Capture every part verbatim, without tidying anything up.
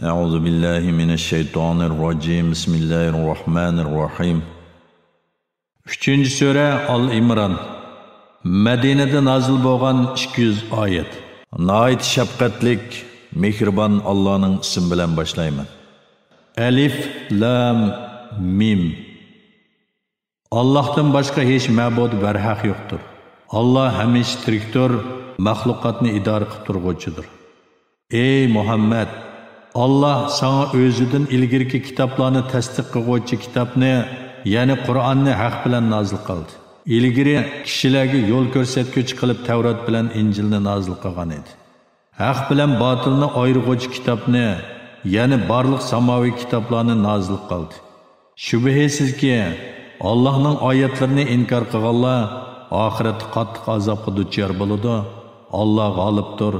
أعوذ بالله من الشيطان الرجيم. بسم الله الرحمن الرحيم. ئۈچىنچى سۈرە، ئال ئىمران. مەدىنىدە نازىل بولغان ئىككى يۈز ئايەت. ناھايىتى شەپقەتلىك، مېھرىبان ئاللانىڭ ئىسمى بىلەن باشلايمەن. ئەلىف، لام، مىم. ئاللاھتىن باشقا ھېچ مەبۇد بەرھەق يوقتۇر. ئاللا ھەمىشە تىرىكتۇر، مەخلۇقاتنى ئىدارە قىلىپ تۇرغۇچىدۇر. ئەي مۇھەممەد! ئاللا ساڭا ئۆزىدىن ئىلگىرىكى كىتابلارنى تەستىق قىلغۇچى كىتابنى، يەنى قۇرئاننى ھەق بىلەن نازىل قىلدى. ئىلگىرى كىشىلەرگە يول كۆرسەتكۈچى قىلىپ تەۋرات بىلەن ئىنجىلنى نازىل قىلغان ئىدى. ھەق بىلەن باتىلنى ئايرىغۇچى كىتابنى، يەنى بارلىق ساماۋىي كىتابلارنى نازىل قىلدى. شۈبھىسىزكى، ئاللاھنىڭ ئايەتلىرىنى ئىنكار قىلغانلار ئاخىرەتتە قاتتىق ئازابقا دۇچار بولىدۇ. ئاللا غالىبتۇر،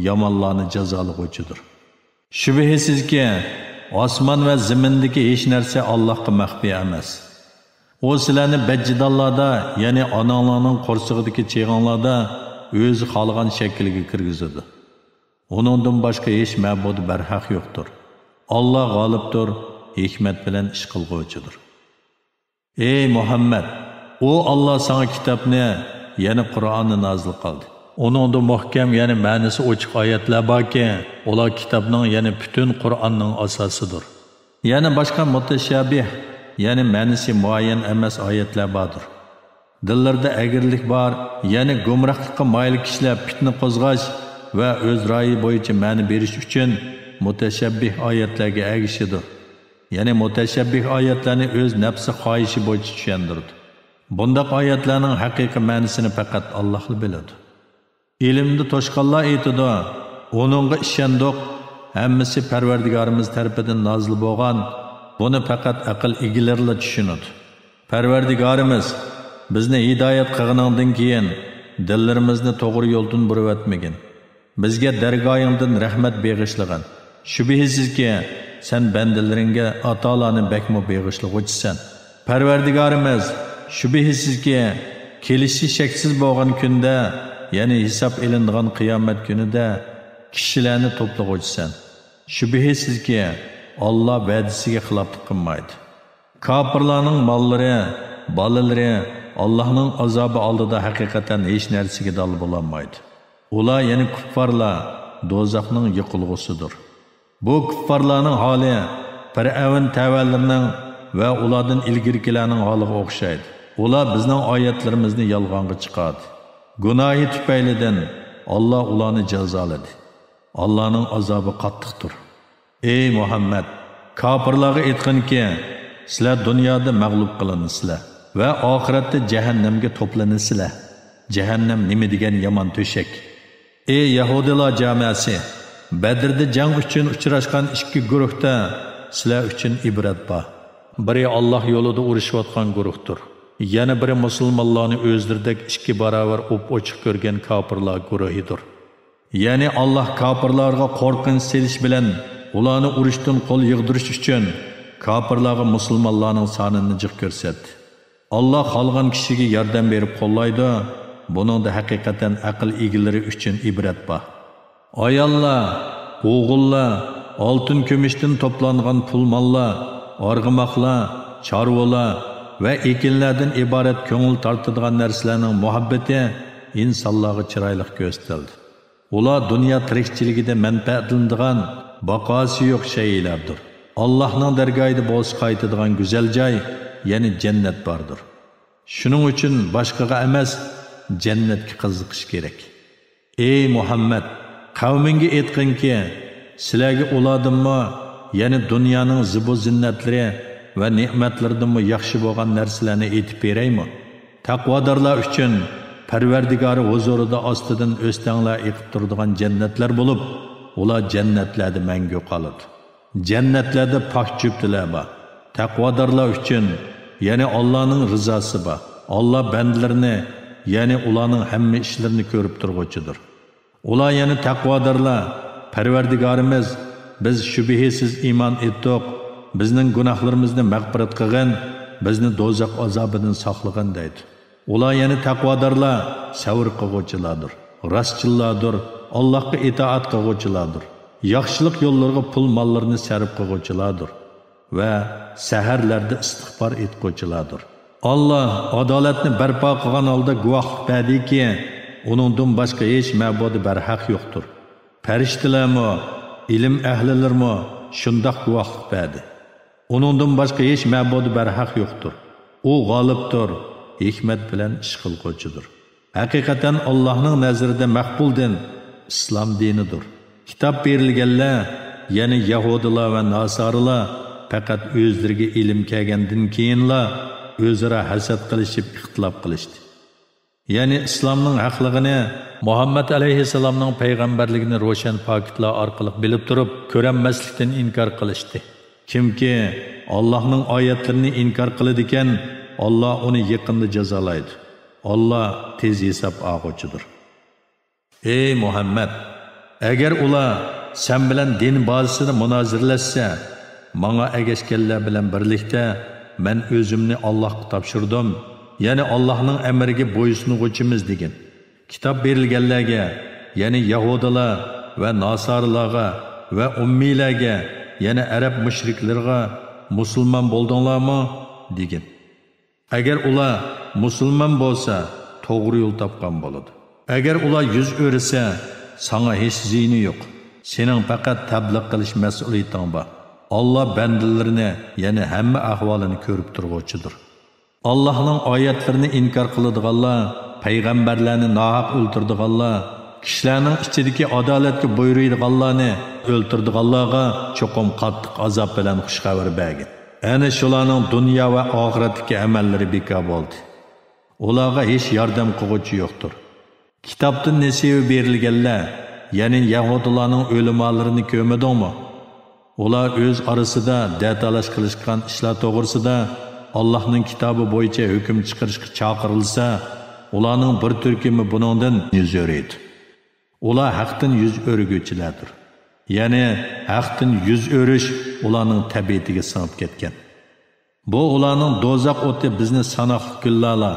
يامانلارنى جازالىغۇچىدۇر. شۈبھىسىزكى، ئاسمان ۋە زېمىندىكى ھېچ نەرسە ئاللاھقا مەخپىي ئەمەس. ئۇ سىلەرنى بەججىدانلاردا، يەنى ئاناڭلارنىڭ قورسىقىدىكى چېغىڭلاردا ئۆزى خالىغان شەكىلگە كىرگۈزىدۇ. ئۇنىڭدىن باشقا ھېچ مەبۇد بەرھەق يوقتۇر. ئاللا غالىبتۇر، ھېكمەت بىلەن ئىش قىلغۇچىدۇر. ئەي مۇھەممەد! ئۇ ئاللا ساڭا كىتابنى، يەنى قۇرئاننى نازىل قىلدى. ئۇنىڭدا مۇھكەم، يەنى مەنىسى ئوچۇق ئايەتلەر باركى، ئۇلار كىتابنىڭ، يەنى پۈتۈن قۇرئاننىڭ ئاساسىدۇر. يەنە باشقا مۇتەشابىھ، يەنى مەنىسى مۇئەييەن ئەمەس ئايەتلەر باردۇر. دىللىرىدا ئەگرىلىك بار، يەنى گۇمراھلىققا مايىل كىشىلەر پىتنە قوزغاش ۋە ئۆز رايى بويىچە مەنە بېرىش ئۈچۈن مۇتەشەببىھ ئايەتلەرگە ئەگىشىدۇ. يەنى مۇتەشەببىھ ئايەتلەرنى ئۆز نەپسى خاھىشى بويىچە چۈشەندۈرىدۇ. بۇنداق ئايەتلەرنىڭ ھەقىقىي مەنىسىنى پەقەت ئاللاھلا بىلىدۇ. ئىلىمدە توشقانلار ئېيتىدۇ، ئۇنىڭغا ئىشەندۇق، ھەممىسى پەرۋەردىگارىمىز تەرىپىدىن نازىل بولغان، بۇنى پەقەت ئەقىل ئىگىلىرىلا چۈشىنىدۇ. پەرۋەردىگارىمىز، بىزنى ھىدايەت قىلغىنىڭدىن كېيىن، دىللىرىمىزنى توغرا يولدىن بۇرۇۋەتمىگىن. بىزگە دەرگاھىڭدىن رەھمەت بېغىشلىغىن. شۈبھىسىزكى، سەن بەندىلىرىڭگە ئاتالارنى بەكمۇ بېغىشلىغۇچىسەن. پەرۋەردىگارىمىز، شۈبھىسىزكى، كېلىشى شەكسىز بولغان كۈندە، يەنى ھېساب ئېلىنىدىغان قىيامەت كۈنىدە كىشىلەرنى توپلىغۇچىسەن. شۈبھىسىزكى، ئاللا ۋەدىسىگە خىلاپلىق قىلمايدۇ. كاپىرلارنىڭ ماللىرى، بالىلىرى ئاللاھنىڭ ئازابى ئالدىدا ھەقىقەتەن ھېچ نەرسىگە دال بولالمايدۇ. ئۇلار، يەنى كۇپپارلار، دوزاخنىڭ يېقىلغۇسىدۇر. بۇ كۇپپارلارنىڭ ھالى پىرئەۋن تەۋەلىرىنىڭ ۋە ئۇلاردىن ئىلگىرىكىلەرنىڭ ھالىغا ئوخشايدۇ. ئۇلار بىزنىڭ ئايەتلىرىمىزنى يالغانغا چىقاردى. گۇناھى تۈپەيلىدىن ئاللا ئۇلارنى جازالىدى. ئاللانىڭ ئازابى قاتتىقتۇر. ئەي مۇھەممەد! كاپىرلارغا ئېيتقىنكى، سىلەر دۇنيادا مەغلۇپ قىلىنىسىلەر ۋە ئاخىرەتتە جەھەننەمگە توپلىنىسىلەر. جەھەننەم نېمە دېگەن يامان تۆشەك! ئەي يەھۇدىيلار جامەسى! بەدرىدە جەڭ ئۈچۈن ئۇچراشقان ئىككى گۇرۇھتا سىلەر ئۈچۈن ئىبرەت بار. بىرى ئاللا يولىدا ئۇرۇشۇۋاتقان گۇرۇھتۇر. يەنە بىرى مۇسۇلمانلارنى ئۆزلىرىدەك ئىككى باراۋەر ئوپئوچۇق كۆرگەن كاپىرلار گۇرۇھىدۇر. يەنى ئاللا كاپىرلارغا قورقۇنچ سېلىش بىلەن ئۇلارنى ئۇرۇشتىن قول يىغدۇرۇش ئۈچۈن كاپىرلارغا مۇسۇلمانلارنىڭ سانىنى جىق كۆرسەتتى. ئاللا خالىغان كىشىگە ياردەم بېرىپ قوللايدۇ، بۇنىڭدا ھەقىقەتەن ئەقىل ئىگىلىرى ئۈچۈن ئىبرەت بار. ئاياللار، ئوغۇللار، ئالتۇن-كۈمۈشتىن توپلانغان پۇل-ماللار، ئارغىماقلار، چارۋىلار ۋە ئېكىنلەردىن ئىبارەت كۆڭۈل تارتىدىغان نەرسىلەرنىڭ مۇھەببىتى ئىنسانلارغا چىرايلىق كۆرسىتىلدى. ئۇلار دۇنيا تىرىكچىلىكىدە مەنپەئەتلىنىدىغان، باقاسى يوق شەيئىلەردۇر. ئاللاھنىڭ دەرگاھىدا بولسا قايتىدىغان گۈزەل جاي، يەنى جەننەت باردۇر. شۇنىڭ ئۈچۈن باشقىغا ئەمەس، جەننەتكە قىزىقىش كېرەك. ئەي مۇھەممەد! قەۋمىڭگە ئېيتقىنكى، سىلەرگە ئۇلاردىنمۇ، يەنى دۇنيانىڭ زىبۇ-زىننەتلىرى ۋە نېمەتلىرىدىنمۇ ياخشى بولغان نەرسىلەرنى ئېيتىپ بېرەيمۇ؟ تەقۋادارلار ئۈچۈن پەرۋەردىگارى ھۇزۇرىدا ئاستىدىن ئۆستەڭلەر ئېقىپ تۇرىدىغان جەننەتلەر بولۇپ، ئۇلار جەننەتلەردە مەڭگۈ قالىدۇ. جەننەتلەردە پاك جۈپتىلەر بار. تەقۋادارلار ئۈچۈن، يەنى ئاللانىڭ رىزاسى بار. ئاللا بەندىلىرىنى، يەنى ئۇلارنىڭ ھەممە ئىشلىرىنى كۆرۈپ تۇرغۇچىدۇر. ئۇلار يەنە تەقۋادارلار، پەرۋەردىگارىمىز، بىز شۈبھىسىز ئىمان ئېيتتۇق، بىزنىڭ گۇناھلىرىمىزنى مەغپىرەت قىلغىن، بىزنى دوزاخ ئازابىدىن ساقلىغىن دەيدۇ. ئۇلار يەنە تەقۋادارلار، سەۋر قىلغۇچىلاردۇر، راستچىللاردۇر، ئاللاھقا ئىتائەت قىلغۇچىلاردۇر. ياخشىلىق يوللىرىغا پۇل ماللىرىنى سەرپ قىلغۇچىلاردۇر ۋە سەھەرلەردە ئىستىغپار ئېيتقۇچىلاردۇر. ئاللا ئادالەتنى بەرپا قىلغان ھالدا گۇۋاھلىق بەردىكى، ئۇنىڭدىن باشقا ھېچ مەبۇدى بەرھەق يوقتۇر. پەرىشتىلەرمۇ، ئىلىم ئەھلىلىرىمۇ شۇنداق گۇۋاھلىق بەردى. ئۇنىڭدىن باشقا ھېچ مەبۇدى بەرھەق يوقتۇر. ئۇ غالىبتۇر، ھېكمەت بىلەن ئىش قىلغۇچىدۇر. ھەقىقەتەن ئاللاھنىڭ نەزىرىدە مەقبۇل دىن ئىسلام دىنىدۇر. كىتاب بېرىلگەنلەر، يەنى يەھۇدىيلار ۋە ناسارىلار پەقەت ئۆزلىرىگە ئىلىم كەلگەندىن كېيىنلا ئۆزئارا ھەسەت قىلىشىپ ئىختىلاپ قىلىشتى. يەنى ئىسلامنىڭ ھەقلىقىنى، مۇھەممەد ئەلەيھىسسالامنىڭ پەيغەمبەرلىكىنى روشەن پاكىتلار ئارقىلىق بىلىپ تۇرۇپ، كۆرەلمەسلىكتىن ئىنكار قىلىشتى. كىمكى ئاللاھنىڭ ئايەتلىرىنى ئىنكار قىلىدىكەن، ئاللا ئۇنى يېقىندا جازالايدۇ. ئاللا تېز ھېساب ئالغۇچىدۇر. ئەي مۇھەممەد! ئەگەر ئۇلار سەن بىلەن دىن بازىسىدا مۇنازىرىلەشسە، ماڭا ئەگەشكەنلەر بىلەن بىرلىكتە مەن ئۆزۈمنى ئاللاھقا تاپشۇردۇم، يەنى ئاللاھنىڭ ئەمرىگە بويسۇنغۇچىمىز دېگىن. كىتاب بېرىلگەنلەرگە، يەنى يەھۇدىيلار ۋە ناسارىلارغا ۋە ئۇممىيلەرگە، يەنى ئەرەب مۇشرىكلىرىغا، مۇسۇلمان بولدۇڭلارمۇ؟ دېگىن. ئەگەر ئۇلار مۇسۇلمان بولسا، توغرا يول تاپقان بولىدۇ. ئەگەر ئۇلار يۈز ئۆرۈسە، ساڭا ھېچ زىيىنى يوق. سېنىڭ پەقەت تەبلىغ قىلىش مەسئۇلىيىتىڭ بار. ئاللا بەندىلىرىنى، يەنى ھەممە ئەھۋالىنى كۆرۈپ تۇرغۇچىدۇر. ئاللاھنىڭ ئايەتلىرىنى ئىنكار قىلىدىغانلار، پەيغەمبەرلەرنى ناھەق ئۆلتۈرىدىغانلار، كىشىلەرنىڭ ئىچىدىكى ئادالەتكە بۇيرۇيدىغانلارنى ئۆلتۈرىدىغانلارغا چوقۇم قاتتىق ئازاب بىلەن خۇش خەۋەر بەرگىن. ئەنە شۇلارنىڭ دۇنيا ۋە ئاخىرەتتىكى ئەمەللىرى بىكار بولدى. ئۇلارغا ھېچ ياردەم قىلغۇچى يوقتۇر. كىتابتىن نېسىۋە بېرىلگەنلەر، يەنى يەھۇدىيلارنىڭ ئۆلىمالىرىنى كۆرمىدىڭمۇ؟ ئۇلار ئۆز ئارىسىدا دەتالاش قىلىشقان ئىشلار توغرىسىدا ئاللاھنىڭ كىتابى بويىچە ھۆكۈم چىقىرىشقا چاقىرىلسا، ئۇلارنىڭ بىر تۈركۈمى بۇنىڭدىن يۈز ئۆرۈيدۇ. ئۇلار ھەقتىن يۈز ئۆرۈگۈچىلەردۇر. يەنى ھەقتىن يۈز ئۆرۈش ئۇلارنىڭ تەبىئىتىگە سىڭىپ كەتكەن. بۇ ئۇلارنىڭ دوزاخ ئوتى بىزنى ساناقلىق كۈنلەرلا،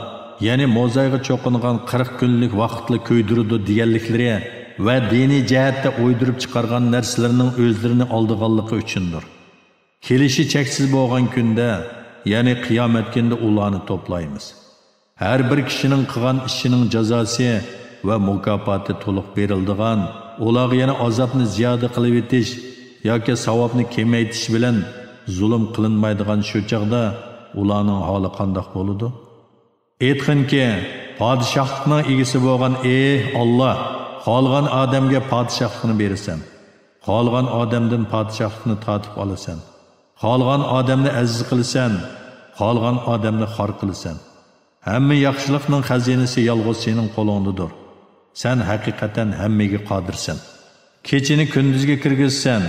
يەنى موزايغا چوقۇنغان قىرىق كۈنلۈك ۋاقىتلا كۆيدۈرىدۇ دېگەنلىكلىرى ۋە دىنىي جەھەتتە ئويدۇرۇپ چىقارغان نەرسىلىرىنىڭ ئۆزلىرىنى ئالدىغانلىقى ئۈچۈندۇر. كېلىشى چەكسىز بولغان كۈندە، يەنى قىيامەت كۈنىدە ئۇلارنى توپلايمىز. ھەر بىر كىشىنىڭ قىلغان ئىشىنىڭ جازاسى ۋە مۇكاپاتى تولۇق بېرىلىدىغان، ئۇلارغا يەنە ئازابنى زىيادە قىلىۋېتىش ياكى ساۋابنى كېمەيتىش بىلەن زۇلۇم قىلىنمايدىغان شۇ چاغدا ئۇلارنىڭ ھالى قانداق بولىدۇ؟ ئېيتقىنكى، پادىشاھلىقنىڭ ئىگىسى بولغان ئېي ئاللا، خالىغان ئادەمگە پادىشاھلىقنى بېرىسەن، خالىغان ئادەمدىن پادىشاھلىقنى تارتىپ ئالىسەن، خالىغان ئادەمنى ئەزىز قىلىسەن، خالىغان ئادەمنى خار قىلىسەن. ھەممە ياخشىلىقنىڭ خەزىنىسى يالغۇز سېنىڭ قولۇڭدىدۇر. سەن ھەقىقەتەن ھەممىگە قادىرسەن. كېچىنى كۈندۈزگە كىرگۈزىسەن،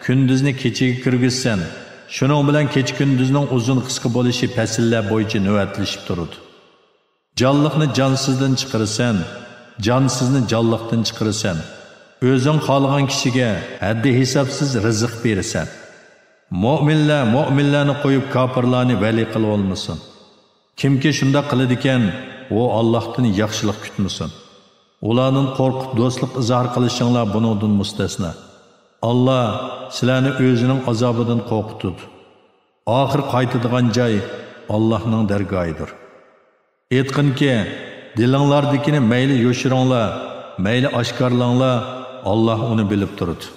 كۈندۈزنى كېچىگە كىرگۈزىسەن. شۇنىڭ بىلەن كېچە-كۈندۈزنىڭ ئۇزۇن-قىسقا بولۇشى پەسىللەر بويىچە نۆۋەتلىشىپ تۇرىدۇ. جانلىقنى جانسىزدىن چىقىرىسەن، جانسىزنى جانلىقتىن چىقىرىسەن. ئۆزۈڭ خالىغان كىشىگە ھەددى-ھېسابسىز رىزىق بېرىسەن. مۆمىنلەر مۆمىنلەرنى قويۇپ، كاپىرلارنى ۋەلىي قىلىۋالمىسۇن. كىمكى شۇنداق قىلىدىكەن، ئۇ ئاللاھتىن ياخشىلىق كۈتمىسۇن. ئۇلاردىن قورقۇپ، دوستلۇق ئىزھار قىلىشىڭلار بۇنىڭدىن مۇستەسنا. ئاللا سىلەرنى ئۆزىنىڭ ئازابىدىن قورقۇتىدۇ. ئاخىر قايتىدىغان جاي ئاللاھنىڭ دەرگاھىدۇر. ئېيتقىنكى، دىلىڭلاردىكىنى مەيلى يوشۇرۇڭلار، مەيلى ئاشكارىلاڭلار، ئاللا ئۇنى بىلىپ تۇرىدۇ.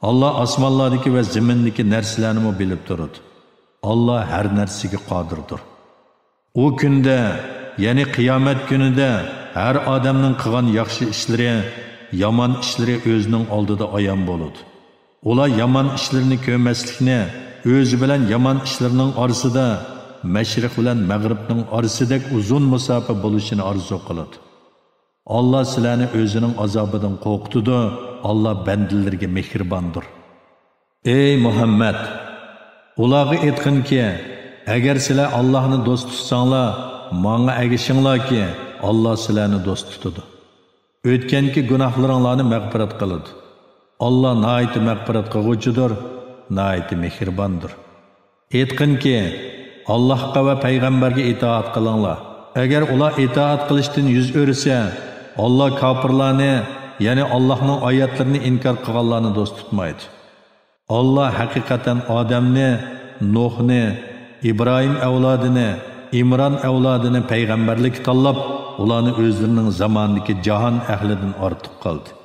ئاللا ئاسمانلاردىكى ۋە زېمىندىكى نەرسىلەرنىمۇ بىلىپ تۇرىدۇ. ئاللا ھەر نەرسىگە قادىردۇر. ئۇ كۈندە، يەنى قىيامەت كۈنىدە ھەر ئادەمنىڭ قىلغان ياخشى ئىشلىرى، يامان ئىشلىرى ئۆزىنىڭ ئالدىدا ئايان بولىدۇ. ئۇلار يامان ئىشلىرىنى كۆرمەسلىكنى، ئۆزى بىلەن يامان ئىشلىرىنىڭ ئارىسىدا مەشرىق بىلەن مەغرىبنىڭ ئارىسىدەك ئۇزۇن مۇساپە بولۇشىنى ئارزۇ قىلىدۇ. ئاللا سىلەرنى ئۆزىنىڭ ئازابىدىن قورقۇتىدۇ، ئاللا بەندىلىرىگە مېھرىباندۇر. ئەي مۇھەممەد! ئۇلارغا ئېيتقىنكى، ئەگەر سىلەر ئاللاھنى دوست تۇتساڭلار، ماڭا ئەگىشىڭلاركى، ئاللا سىلەرنى دوست تۇتىدۇ. ئۆتكەنكى گۇناھلىرىڭلارنى مەغپىرەت قىلىدۇ. ئاللا ناھايىتى مەغپىرەت قىلغۇچىدۇر، ناھايىتى مېھرىباندۇر. ئېيتقىنكى، ئاللاھقا ۋە پەيغەمبەرگە ئىتائەت قىلىڭلار. ئەگەر ئۇلار ئىتائەت قىلىشتىن يۈز ئۆرۈسە، ئاللا كاپىرلارنى يەنى ئاللاھنىڭ ئايەتلىرىنى ئىنكار قىلغانلارنى دوست تۇتمايدۇ. ئاللاھ ھەقىقەتەن ئادەمنى، نۇھنى، ئىبراھىم ئەۋلادىنى، ئىمران ئەۋلادىنى پەيغەمبەرلىككە تاللاپ، ئۇلارنى ئۆزلىرىنىڭ زامانىدىكى جاھان ئەھلىدىن ئارتۇق قىلدى.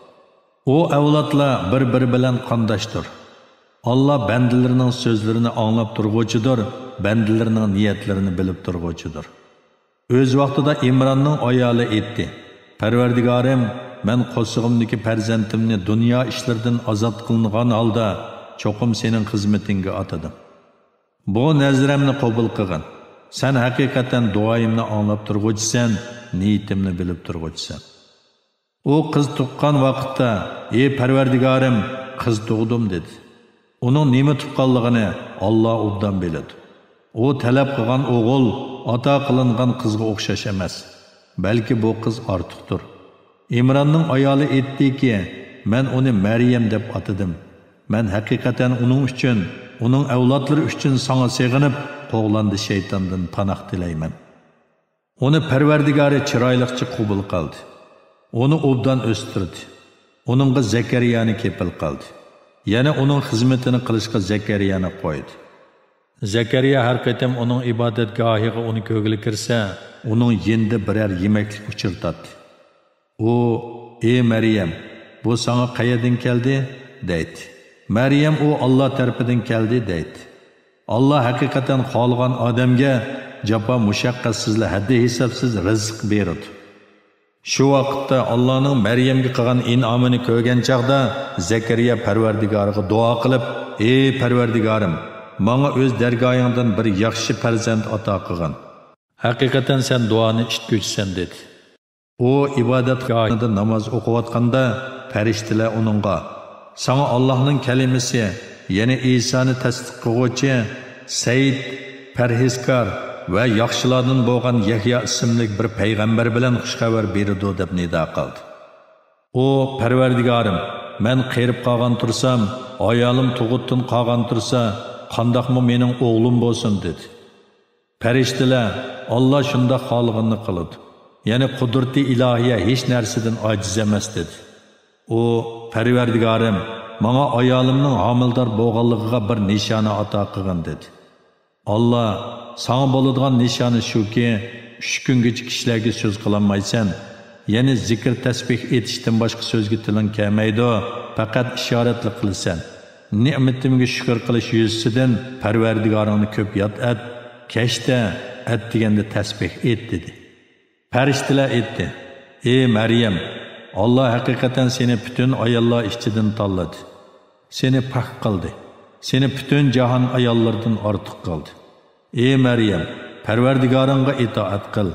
ئۇ ئەۋلادلار بىر-بىرى بىلەن قانداشتۇر. ئاللاھ بەندىلىرىنىڭ سۆزلىرىنى ئاڭلاپ تۇرغۇچىدۇر، بەندىلىرىنىڭ نىيەتلىرىنى بىلىپ تۇرغۇچىدۇر. ئۆز ۋاقتىدا ئىمراننىڭ ئايالى ئېيتتى: «پەرۋەردىگارىم، مەن قورسىقىمدىكى پەرزەنتىمنى دۇنيا ئىشلىرىدىن ئازاد قىلىنغان ھالدا چوقۇم سېنىڭ خىزمىتىڭگە ئاتىدىم. بۇ نەزرەمنى قوبۇل قىلغىن. سەن ھەقىقەتەن دۇئايىمنى ئاڭلاپ تۇرغۇچىسەن، نىيىتىمنى بىلىپ تۇرغۇچىسەن.» ئۇ قىز تۇغقان ۋاقىتتا: «ئى پەرۋەردىگارىم، قىز تۇغدۇم» دېدى. ئۇنىڭ نېمە تۇغقانلىقىنى ئاللاھ ئوبدان بىلىدۇ. ئۇ تەلەپ قىلغان ئوغۇل ئاتا قىلىنغان قىزغا ئوخشاش ئەمەس، بەلكى بۇ قىز ئارتۇقتۇر. ئىمراننىڭ ئايالى ئېيتتىكى: «مەن ئۇنى مەريەم دەپ ئاتىدىم. مەن ھەقىقەتەن ئۇنىڭ ئۈچۈن، ئۇنىڭ ئەۋلادلىرى ئۈچۈن ساڭا سېغىنىپ، قوغلاندى شەيتاندىن پاناھ تىلەيمەن.» ئۇنى پەرۋەردىگارى چىرايلىقچە قوبۇل قىلدى. ئۇنى ئوبدان ئۆستۈردى. ئۇنىڭغا زەكەرىيانى كېپىل قىلدى. يەنە ئۇنىڭ خىزمىتىنى قىلىشقا زەكەرىيانى قويدى. زەكەرىيا ھەر قېتىم ئۇنىڭ ئىبادەتگاھىغا ئۇنى كۆرگىلى كىرسە، ئۇنىڭ يېنىدا بىرەر يېمەكلىك ئۇچرىتاتتى. ئۇ: «ئى مەريەم، بۇ ساڭا قەيەردىن كەلدى؟» دەيتتى. مەريەم: «ئۇ ئاللاھ تەرىپىدىن كەلدى» دەيتتى. ئاللاھ ھەقىقەتەن خالىغان ئادەمگە جاپا مۇشەققەتسىزلا ھەددى ھېسابسىز رىزىق بېرىدۇ. شۇ ۋاقىتتا ئاللاھنىڭ مەريەمگە قىلغان ئىنئامىنى كۆرگەن چاغدا زەكەرىيا پەرۋەردىگارىغا دۇئا قىلىپ: «ئى پەرۋەردىگارىم، ماڭا ئۆز دەرگاھىڭدىن بىر ياخشى پەرزەنت ئاتا قىلغىن. ھەقىقەتەن سەن دۇئانى ئىشىتكۈچىسەن» دېدى. ئۇ ئىبادەتخانىدا ناماز ئوقۇۋاتقاندا، پەرىشتىلەر ئۇنىڭغا: «ساڭا ئاللاھنىڭ كەلىمىسى، يەنى ئىسانى تەستىق قىلغۇچى، سەييىد، پەرھىزكار ۋە ياخشىلاردىن بولغان يەھيا ئىسىملىك بىر پەيغەمبەر بىلەن خۇشخەۋەر بېرىدۇ» دەپ نىدا قىلدى. ئۇ: «پەرۋەردىگارىم، مەن قېرىپ قالغان تۇرسام، ئايالىم تۇغۇتتىن قالغان تۇرسا، قانداقمۇ مېنىڭ ئوغلۇم بولسۇن؟» دېدى. پەرىشتىلەر: «ئاللاھ شۇنداق خالىغىنىنى قىلىدۇ. يەنى قۇدرىتى ئىلاھىيە ھېچ نەرسىدىن ئاجىز ئەمەس» دېدى. ئۇ: «پەرۋەردىگارىم، ماڭا ئايالىمنىڭ ھامىلىدار بولغانلىقىغا بىر نىشانە ئاتا قىلغىن» دېدى. ئاللاھ: «ساڭا بولىدىغان نىشانە شۇكى، ئۈچ كۈنگىچە كىشىلەرگە سۆز قىلالمايسەن. يەنى زىكىر تەسبىھ ئېيتىشتىن باشقا سۆزگە تىلىڭ كەلمەيدۇ، پەقەت ئىشارەتلا قىلىسەن. نېمىتىمگە شۈكۈر قىلىش يۈزىسىدىن پەرۋەردىگارىڭنى كۆپ ياد ئەت، كەچتە ئەتىگەندە تەسبىھ ئېيت» دېدى. پەرىشتىلەر ئېيتتى: «ئى مەريەم، ئاللاھ ھەقىقەتەن سېنى پۈتۈن ئاياللار ئىچىدىن تاللىدى. سېنى پاك قىلدى. سېنى پۈتۈن جاھان ئاياللىرىدىن ئارتۇق قىلدى. ئى مەريەم، پەرۋەردىگارىڭغا ئىتائەت قىل،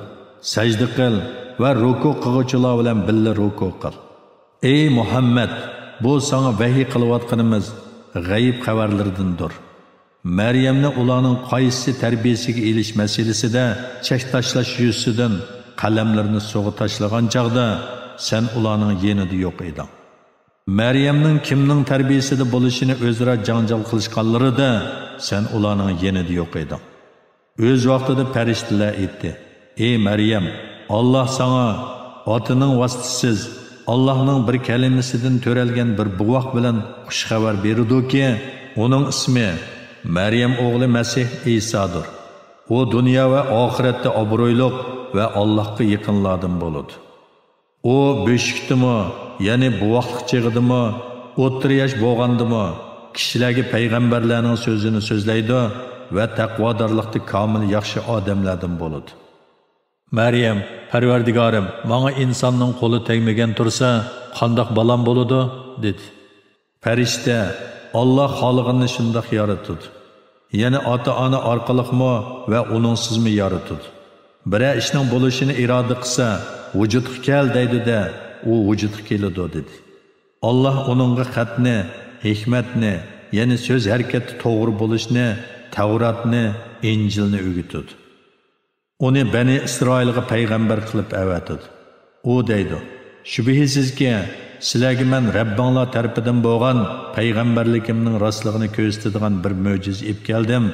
سەجدە قىل ۋە رۇكۇ قىلغۇچىلار بىلەن بىللە رۇكۇ قىل. ئى مۇھەممەد، بۇ ساڭا ۋەھىي قىلىۋاتقىنىمىز غەيىب خەۋەرلىرىدىندۇر. مەريەمنى ئۇلارنىڭ قايسىسى تەربىيىسىگە ئېلىش مەسىلىسىدە چەك تاشلاش يۈزىسىدىن قەلەملىرىنى سۇغا تاشلىغان چاغدا سەن ئۇلارنىڭ يېنىدا يوق ئىدىڭ. مەريەمنىڭ كىمنىڭ تەربىيىسىدە بولۇشىنى ئۆزئارا جاڭجال قىلىشقانلىرىدا سەن ئۇلارنىڭ يېنىدا يوق ئىدىڭ.» ئۆز ۋاقتىدا پەرىشتىلەر ئېيتتى: «ئى مەريەم، ئاللاھ ساڭا ئاتىنىڭ ۋاسىتىسىز، ئاللاھنىڭ بىر كەلىمىسىدىن تۆرەلگەن بىر بوۋاق بىلەن خۇش خەۋەر بېرىدۇكى، ئۇنىڭ ئىسمى مەريەم ئوغلى مەسىھ ئىسادۇر. ئۇ دۇنيا ۋە ئاخىرەتتە ئابرۇيلۇق ۋە ئاللاھقا يېقىنلاردىن بولىدۇ. ئۇ بۆشۈكتىمۇ، يەنى بوۋاقلىق چېغىدىمۇ، ئوتتۇرا ياش بولغاندىمۇ، كىشىلەرگە پەيغەمبەرلەرنىڭ سۆزىنى سۆزلەيدۇ ۋە تەقۋادارلىقتا كامىل ياخشى ئادەملەردىن بولىدۇ.» مەريەم: «پەرۋەردىگارىم، ماڭا ئىنساننىڭ قولى تەگمىگەن تۇرسا، قانداق بالام بولىدۇ؟» دېدى. پەرىشتە: «ئاللاھ خالىغىنىنى شۇنداق يارىتىدۇ. يەنى ئاتا-ئانا ئارقىلىقمۇ ۋە ئۇنىڭسىزمۇ يارىتىدۇ. بىرەر ئىشنىڭ بولۇشىنى ئىرادە قىلسا، ۋۇجۇدقا كەل دەيدۇ-دە، ئۇ ۋۇجۇدقا كېلىدۇ» دېدى. ئاللاھ ئۇنىڭغا خەتنى، ھېكمەتنى، يەنى سۆز ھەرىكەتتە توغرا بولۇشنى، تەۋراتنى، ئىنجىلنى ئۆگىتىدۇ. ئۇنى بەنى ئىسرائىلغا پەيغەمبەر قىلىپ ئەۋەتىدۇ. ئۇ دەيدۇ: «شۈبھىسىزكى، سىلەرگە مەن رەببىڭلار تەرىپىدىن بولغان پەيغەمبەرلىكىمنىڭ راستلىقىنى كۆرسىتىدىغان بىر مۆجىزە ئېلىپ كەلدىم.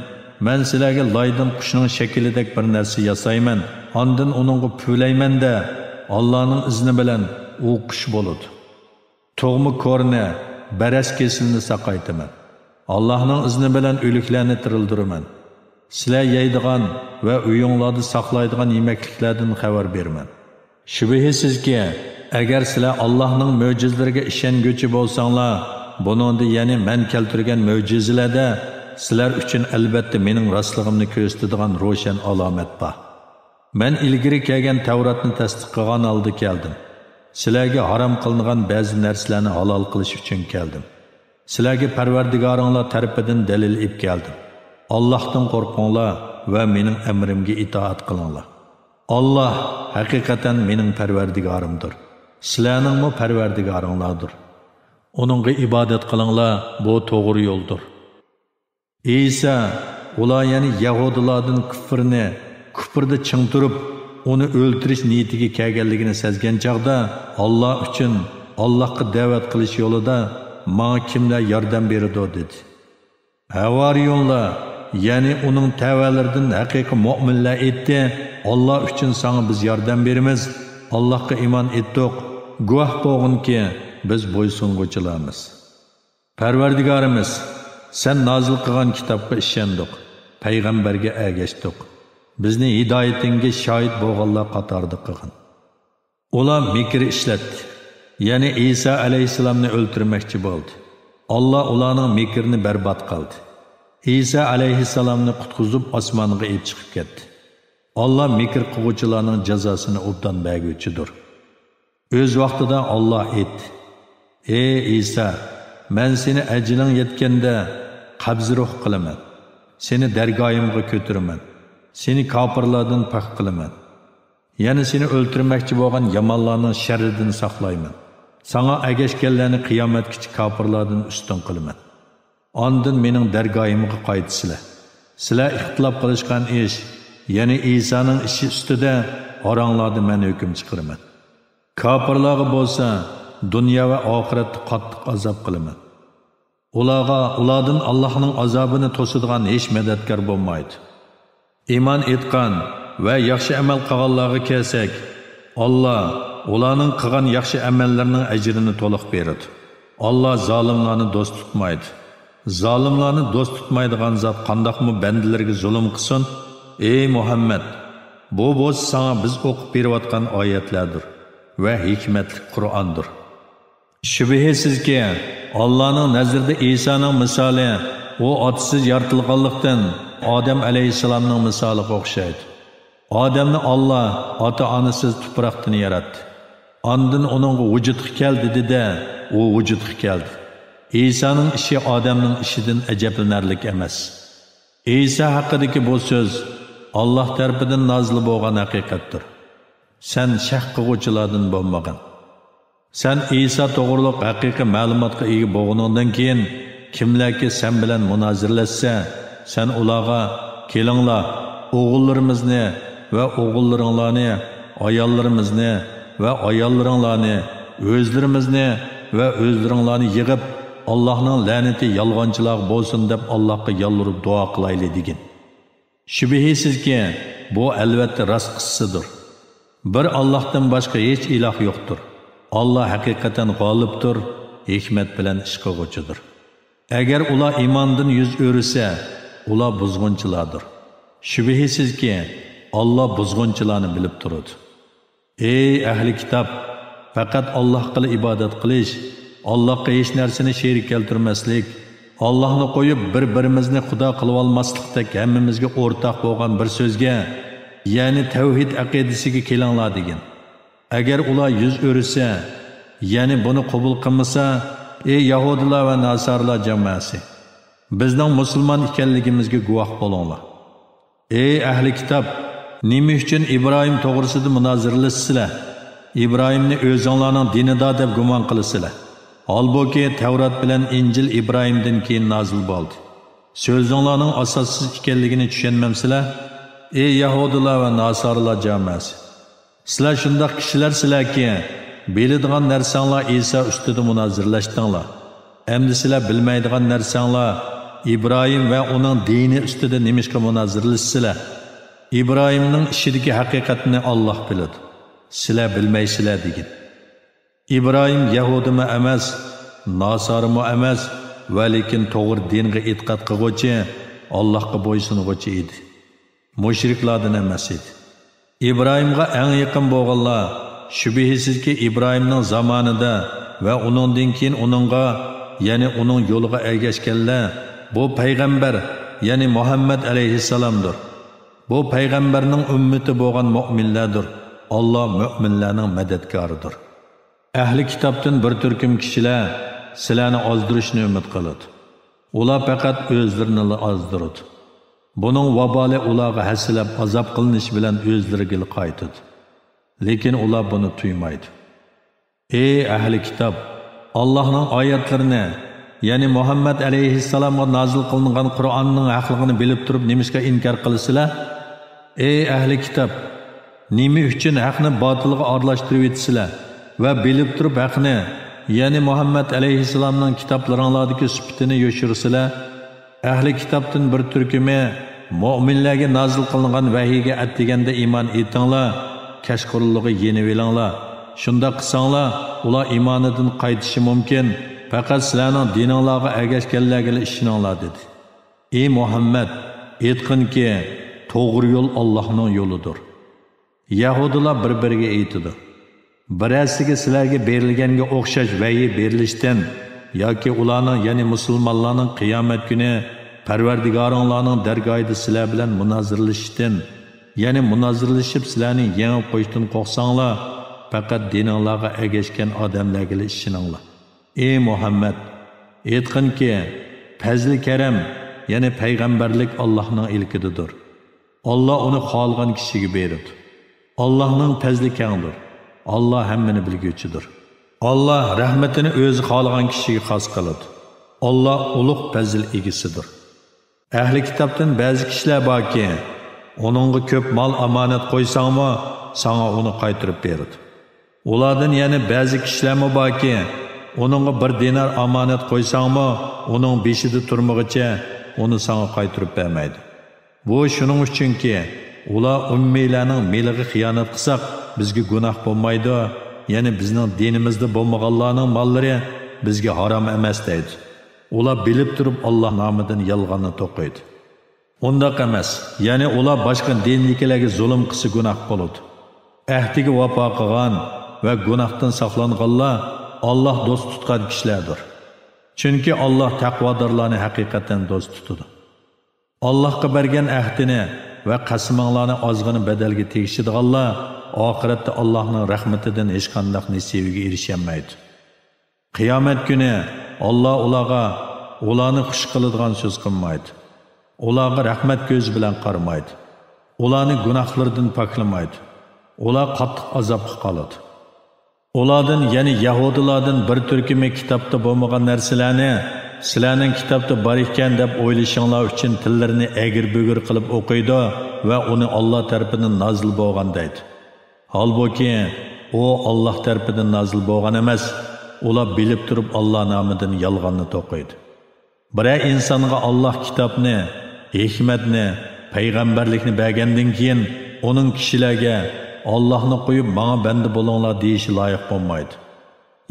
مەن سىلەرگە لايدىن قۇشنىڭ شەكلىدەك بىر نەرسە ياسايمەن، ئاندىن ئۇنىڭغا پۈۋلەيمەن-دە، ئاللانىڭ ئىزنى بىلەن ئۇ قۇش بولىدۇ. تۇغما كورنى، بەرەس كېسىلىنى ساقايتىمەن. ئاللاھنىڭ ئىزنى بىلەن ئۆلۈكلەرنى تىرىلدۈرىمەن. سىلەر يەيدىغان ۋە ئۆيۈڭلاردا ساقلايدىغان يېمەكلىكلەردىن خەۋەر بېرىمەن. شۈبھىسىزكى، ئەگەر سىلەر ئاللاھنىڭ مۆجىزىلىرىگە ئىشەنگۈچى بولساڭلار، بۇنىڭدا، يەنى مەن كەلتۈرگەن مۆجىزىلەردە سىلەر ئۈچۈن ئەلۋەتتە مېنىڭ راستلىقىمنى كۆرسىتىدىغان روشەن ئالامەت بار. مەن ئىلگىرى كەلگەن تەۋراتنى تەستىق قىلغان ھالدا كەلدىم. سىلەرگە ھارام قىلىنغان بەزى نەرسىلەرنى ھالال قىلىش ئۈچۈن كەلدىم. سىلەرگە پەرۋەردىگارىڭلار تەرىپىدىن دەلىل ئېلىپ كەلدىم. ئاللاھتىن قورقۇڭلار ۋە مېنىڭ ئەمرىمگە ئىتائەت قىلىڭلار. ئاللاھ ھەقىقەتەن مېنىڭ پەرۋەردىگارىمدۇر. سىلەرنىڭمۇ پەرۋەردىگارىڭلاردۇر. ئۇنىڭغا ئىبادەت قىلىڭلار، بۇ توغرا يولدۇر. ئىسا، ئۇلار يەنى يەھۇدىيلاردىن كۇفرنى، كۇفردا چىڭ تۇرۇپ، ئۇنى ئۆلتۈرۈش نىيىتىگە كەلگەنلىكىنى سەزگەن چاغدا، ئاللاھ ئۈچۈن، ئاللاھقا دەۋەت قىلىش يولىدا ماڭا كىملەر ياردەم بېرىدۇ؟ دېدى. ھەۋارىيونلار، يەنى ئۇنىڭ تەۋەلىرىدىن ھەقىقىي مۆمىنلەر ئېيتتى: ئاللاھ ئۈچۈن ساڭا بىز ياردەم بېرىمىز، ئاللاھقا ئىمان ئېيتتۇق، گۇۋاھ بولغىنكى، بىز بويسۇنغۇچىلارمىز. پەرۋەردىگارىمىز، سەن نازىل قىلغان كىتابقا ئىشەندۇق، پەيغەمبەرگە ئەگەشتۇق. بىزنى ھىدايىتىڭگە شاھىت بولغانلار قاتارىدا قىلغىن. ئۇلار مىكىر ئىشلەتتى، يەنى ئىسا ئەلەيھىسسالامنى ئۆلتۈرمەكچى بولدى. ئاللاھ ئۇلارنىڭ مىكرىنى بەربات قىلدى. ئىسا ئەلەيھىسسالامنى قۇتقۇزۇپ، ئاسمانغا ئېلىپ چىقىپ كەتتى. ئاللاھ مىكىر قىلغۇچىلارنىڭ جازاسىنى ئوبدان بەرگۈچىدۇر. ئۆز ۋاقتىدا ئاللاھ ئېيتتى: ئەي ئىسا، مەن سېنى ئەجىلىڭ يەتكەندە قەبزى روھ قىلىمەن. سېنى دەرگاھىمغا كۆتۈرىمەن. سېنى كاپىرلاردىن پاك قىلىمەن. يەنە سېنى ئۆلتۈرمەكچى بولغان يامانلارنىڭ شەررىدىن ساقلايمەن. ساڭا ئەگەشكەنلەرنى قىيامەتكىچە كاپىرلاردىن ئۈستۈن قىلىمەن. ئاندىن مېنىڭ دەرگاھىمغا قايتىسىلەر. سىلەر ئىختىلاپ قىلىشقان ئىش، يەنى ئىسانىڭ ئىشى ئۈستىدە ئاراڭلاردا مەن ھۆكۈم چىقىرىمەن. كاپىرلارغا بولسا دۇنيا ۋە ئاخىرەتتە قاتتىق ئازاب قىلىمەن. ئۇلارغا ئۇلاردىن ئاللاھنىڭ ئازابىنى توسىدىغان ھېچ مەدەتكار بولمايدۇ. ئىمان ئېيتقان ۋە ياخشى ئەمەل قىلغانلارغا كەلسەك، ئاللاھ ئۇلارنىڭ قىلغان ياخشى ئەمەللىرىنىڭ ئەجرىنى تولۇق بېرىدۇ. ئاللاھ زالىملارنى دوست تۇتمايدۇ. زالىملارنى دوست تۇتمايدىغان زات قانداقمۇ بەندىلىرىگە زۇلۇم قىلسۇن؟ ئەي مۇھەممەد، بۇ بولسا ساڭا بىز ئوقۇپ بېرىۋاتقان ئايەتلەردۇر ۋە ھېكمەتلىك قۇرئاندۇر. شۈبھىسىزكى، ئاللانىڭ نەزىرىدە ئىسانىڭ مىسالى ئۇ ئاتىسىز يارىتىلغانلىقتىن ئادەم ئەلەيھىسسالامنىڭ مىسالىغا ئوخشايدۇ. ئادەمنى ئاللا ئاتا-ئانىسىز تۇپراقتىن ياراتتى. ئاندىن ئۇنىڭغا ۋۇجۇدقا كەل دېدى-دە، ئۇ ۋۇجۇدقا كەلدى. ئىسانىڭ ئىشى ئادەمنىڭ ئىشىدىن ئەجەبلىنەرلىك ئەمەس. ئىسا ھەققىدىكى بۇ سۆز ئاللا تەرىپىدىن نازىل بولغان ھەقىقەتتۇر. سەن شەك قىلغۇچىلاردىن بولمىغىن. سەن ئىسا توغرۇلۇق ھەقىقىي مەلۇماتقا ئىگە بولغىنىڭدىن كېيىن، كىملەركى سەن بىلەن مۇنازىرىلەشسە، سەن ئۇلارغا: «كېلىڭلار، ئوغۇللىرىمىزنى ۋە ئوغۇللىرىڭلارنى، ئاياللىرىمىزنى ۋە ئاياللىرىڭلارنى، ئۆزلىرىمىزنى ۋە ئۆزلىرىڭلارنى يىغىپ، ئاللاھنىڭ لەنىتى يالغانچىلارغا بولسۇن دەپ ئاللاھقا يالۋۇرۇپ دۇئا قىلايلى» دېگىن. شۈبھىسىزكى، بۇ ئەلۋەتتە راست قىسسىدۇر. بىر ئاللاھتىن باشقا ھېچ ئىلاھ يوقتۇر. ئاللا ھەقىقەتەن غالىبتۇر، ھېكمەت بىلەن ئىش قىلغۇچىدۇر. ئەگەر ئۇلار ئىماندىن يۈز ئۆرۈسە، ئۇلار بۇزغۇنچىلاردۇر. شۈبھىسىزكى، ئاللا بۇزغۇنچىلارنى بىلىپ تۇرىدۇ. ئەي ئەھلى كىتاب! پەقەت ئاللاھقىلا ئىبادەت قىلىش، ئاللاھقا ھېچ نەرسىنى شېرىك كەلتۈرمەسلىك، ئاللاھنى قويۇپ بىر-بىرىمىزنى خۇدا قىلىۋالماسلىقتەك ھەممىمىزگە ئورتاق بولغان بىر سۆزگە، يەنى تەۋھىد ئەقىدىسىگە كېلىڭلار دېگىن. ئەگەر ئۇلار يۈز ئۆرۈسە، يەنى بۇنى قوبۇل قىلمىسا، ئەي يەھۇدىيلار ۋە ناسارىلار جامائەسى! بىزنىڭ مۇسۇلمان ئىكەنلىكىمىزگە گۇۋاھ بولۇڭلار. ئەي ئەھلى كىتاب! نېمە ئۈچۈن ئىبراھىم توغرىسىدا مۇنازىرىلىشىسىلەر؟ ئىبراھىمنى ئۆزۈڭلارنىڭ دىنىدا دەپ گۇمان قىلىسىلەر. ھالبۇكى، تەۋرات بىلەن ئىنجىل ئىبراھىمدىن كېيىن نازىل بولدى. سۆزۈڭلارنىڭ ئاساسسىز ئىكەنلىكىنى چۈشەنمەمسىلەر؟ ئەي يەھۇدىيلار ۋە ناسارىلار جامائەسى! سىلەر شۇنداق كىشىلەرسىلەركى، بىلىدىغان نەرسەڭلار ئىسا ئۈستىدە مۇنازىرىلەشتىڭلار. ئەمدى سىلەر بىلمەيدىغان نەرسەڭلار، ئىبراھىم ۋە ئۇنىڭ دىنى ئۈستىدە نېمىشقا مۇنازىرىلىشىسىلەر؟ ئىبراھىمنىڭ ئىشىدىكى ھەقىقەتنى ئاللا بىلىدۇ. سىلەر بىلمەيسىلەر دېگىن. ئىبراھىم يەھۇدىيمۇ ئەمەس، ناسارىمۇ ئەمەس، ۋەلىكىن توغرا دىنغا ئېتىقاد قىلغۇچى، ئاللاھقا بويسۇنغۇچى ئىدى. مۇشرىكلاردىن ئەمەس ئىدى. ئىبراھىمغا ئەڭ يېقىن بولغانلار، شۈبھىسىزكى، ئىبراھىمنىڭ زامانىدا ۋە ئۇنىڭدىن كېيىن ئۇنىڭغا، يەنى ئۇنىڭ يولىغا ئەگەشكەنلەر، بۇ پەيغەمبەر، يەنى مۇھەممەد ئەلەيھىسسالامدۇر. بۇ پەيغەمبەرنىڭ ئۈممىتى بولغان مۆمىنلەردۇر. ئاللا مۆمىنلەرنىڭ مەدەتكارىدۇر. ئەھلى كىتابتىن بىر تۈركۈم كىشىلەر سىلەرنى ئازدۇرۇشنى ئۈمىد قىلىدۇ. ئۇلار پەقەت ئۆزلىرىنىلا ئازدۇرىدۇ. بۇنىڭ ۋابالى ئۇلارغا ھەسسىلەپ ئازاب قىلىنىشى بىلەن ئۆزلىرىگىلا قايتىدۇ. لېكىن ئۇلار بۇنى تۇيمايدۇ. ئەي ئەھلى كىتاب! ئاللاھنىڭ ئايەتلىرىنى، يەنى مۇھەممەد ئەلەيھىسسالامغا نازىل قىلىنغان قۇرئاننىڭ ھەقلىقىنى بىلىپ تۇرۇپ نېمىشقا ئىنكار قىلىسىلەر؟ ئەي ئەھلى كىتاب! نېمە ئۈچۈن ھەقنى باتىلغا ئارىلاشتۇرۇۋېتىسىلەر ۋە بىلىپ تۇرۇپ ھەقنى، يەنى مۇھەممەد ئەلەيھىسسالامنىڭ كىتابلىرىڭلاردىكى سۈپىتىنى يوشۇرىسىلەر؟ ئەھلى كىتابتىن بىر تۈركۈمى مۆمىنلەرگە نازىل قىلىنغان ۋەھىيگە ئەتىگەندە ئىمان ئېيتىڭلار، كەچقۇرۇنلۇقى يېنىۋېلىڭلار. شۇنداق قىلساڭلار، ئۇلار ئىمانىدىن قايتىشى مۇمكىن. پەقەت سىلەرنىڭ دىنىڭلارغا ئەگەشكەنلەرگىلا ئىشىنىڭلار، دېدى. ئى مۇھەممەد، ئېيتقىنكى، توغرا يول ئاللاھنىڭ يولىدۇر. يەھۇدىيلار بىر-بىرىگە ئېيتىدۇ، بىرەرسىگە سىلەرگە بېرىلگەنگە ئوخشاش ۋەھىي بېرىلىشتىن ياكى ئۇلارنىڭ، يەنى مۇسۇلمانلارنىڭ قىيامەت كۈنى پەرۋەردىگارىڭلارنىڭ دەرگاھىدا سىلەر بىلەن مۇنازىرىلىشىشتىن، يەنى مۇنازىرىلىشىپ سىلەرنى يېڭىپ قويۇشتىن قورقساڭلار، پەقەت دىنىڭلارغا ئەگەشكەن ئادەملەرگىلا ئىشىنىڭلار. ئى مۇھەممەد، ئېيتقىنكى، پەزلى كەرەم، يەنى پەيغەمبەرلىك ئاللاھنىڭ ئىلكىدىدۇر. ئاللا ئۇنى خالىغان كىشىگە بېرىدۇ. ئاللاھنىڭ پەزلى كەڭدۇر. ئاللا ھەممىنى بىلگۈچىدۇر. ئاللا رەھمىتىنى ئۆزى خالىغان كىشىگە خاس قىلىدۇ. ئاللا ئۇلۇغ پەزىل ئىگىسىدۇر. ئەھلى كىتابتىن بەزى كىشىلەر باركى، ئۇنىڭغا كۆپ مال ئامانەت قويساڭمۇ، ساڭا ئۇنى قايتۇرۇپ بېرىدۇ. ئۇلاردىن يەنە بەزى كىشىلەرمۇ باركى، ئۇنىڭغا بىر دىنار ئامانەت قويساڭمۇ، ئۇنىڭ بېشىدا تۇرمىغىچە ئۇنى ساڭا قايتۇرۇپ بەرمەيدۇ. بۇ شۇنىڭ ئۈچۈنكى، ئۇلار ئۈممىيلەرنىڭ مېلىغا خىيانەت قىلساق، بىزگە گۇناھ بولمايدۇ، يەنى بىزنىڭ دىنىمىزدا بولمىغانلارنىڭ ماللىرى بىزگە ھارام ئەمەس دەيدۇ. ئۇلار بىلىپ تۇرۇپ ئاللا نامىدىن يالغاننى توقۇيدۇ. ئۇنداق ئەمەس، يەنى ئۇلار باشقا دىندىكىلەرگە زۇلۇم قىلسا گۇناھ بولىدۇ. ئەھدىگە ۋاپا قىلغان ۋە گۇناھتىن ساقلانغانلار ئاللا دوست تۇتقان كىشىلەردۇر. چۈنكى ئاللا تەقۋادارلارنى ھەقىقەتەن دوست تۇتىدۇ. ئاللاھقا بەرگەن ئەھدىنى ۋە قەسىمىڭلارنى ئازغىنە بەدەلگە تېگىشىدىغانلار ئاخىرەتتە ئاللاھنىڭ رەھمىتىدىن ھېچقانداق نېسىۋىگە ئېرىشەلمەيدۇ. قىيامەت كۈنى ئاللا ئۇلارغا ئۇلارنى خۇش قىلىدىغان سۆز قىلمايدۇ. ئۇلارغا رەھمەت كۆزى بىلەن قارىمايدۇ. ئۇلارنى گۇناھلىرىدىن پاكلىمايدۇ. ئۇلار قاتتىق ئازابقا قالىدۇ. ئۇلاردىن، يەنى يەھۇدىيلاردىن بىر تۈركۈمى كىتابتا بولمىغان نەرسىلەرنى سىلەرنىڭ كىتابتا بار ئىكەن دەپ ئويلىشىڭلار ئۈچۈن تىللىرىنى ئەگرى-بۈگرى قىلىپ ئوقۇيدۇ ۋە ئۇنى ئاللا تەرىپىدىن نازىل بولغان دەيدۇ. ھالبۇكى، ئۇ ئاللا تەرىپىدىن نازىل بولغان ئەمەس، ئۇلار بىلىپ تۇرۇپ ئاللا نامىدىن يالغاننى توقۇيدۇ. بىرەر ئىنسانغا ئاللا كىتابنى، ھېكمەتنى، پەيغەمبەرلىكنى بەرگەندىن كېيىن، ئۇنىڭ كىشىلەرگە، ئاللانى قويۇپ، ماڭا بەندە بولۇڭلار دېيىشى لايىق بولمايدۇ.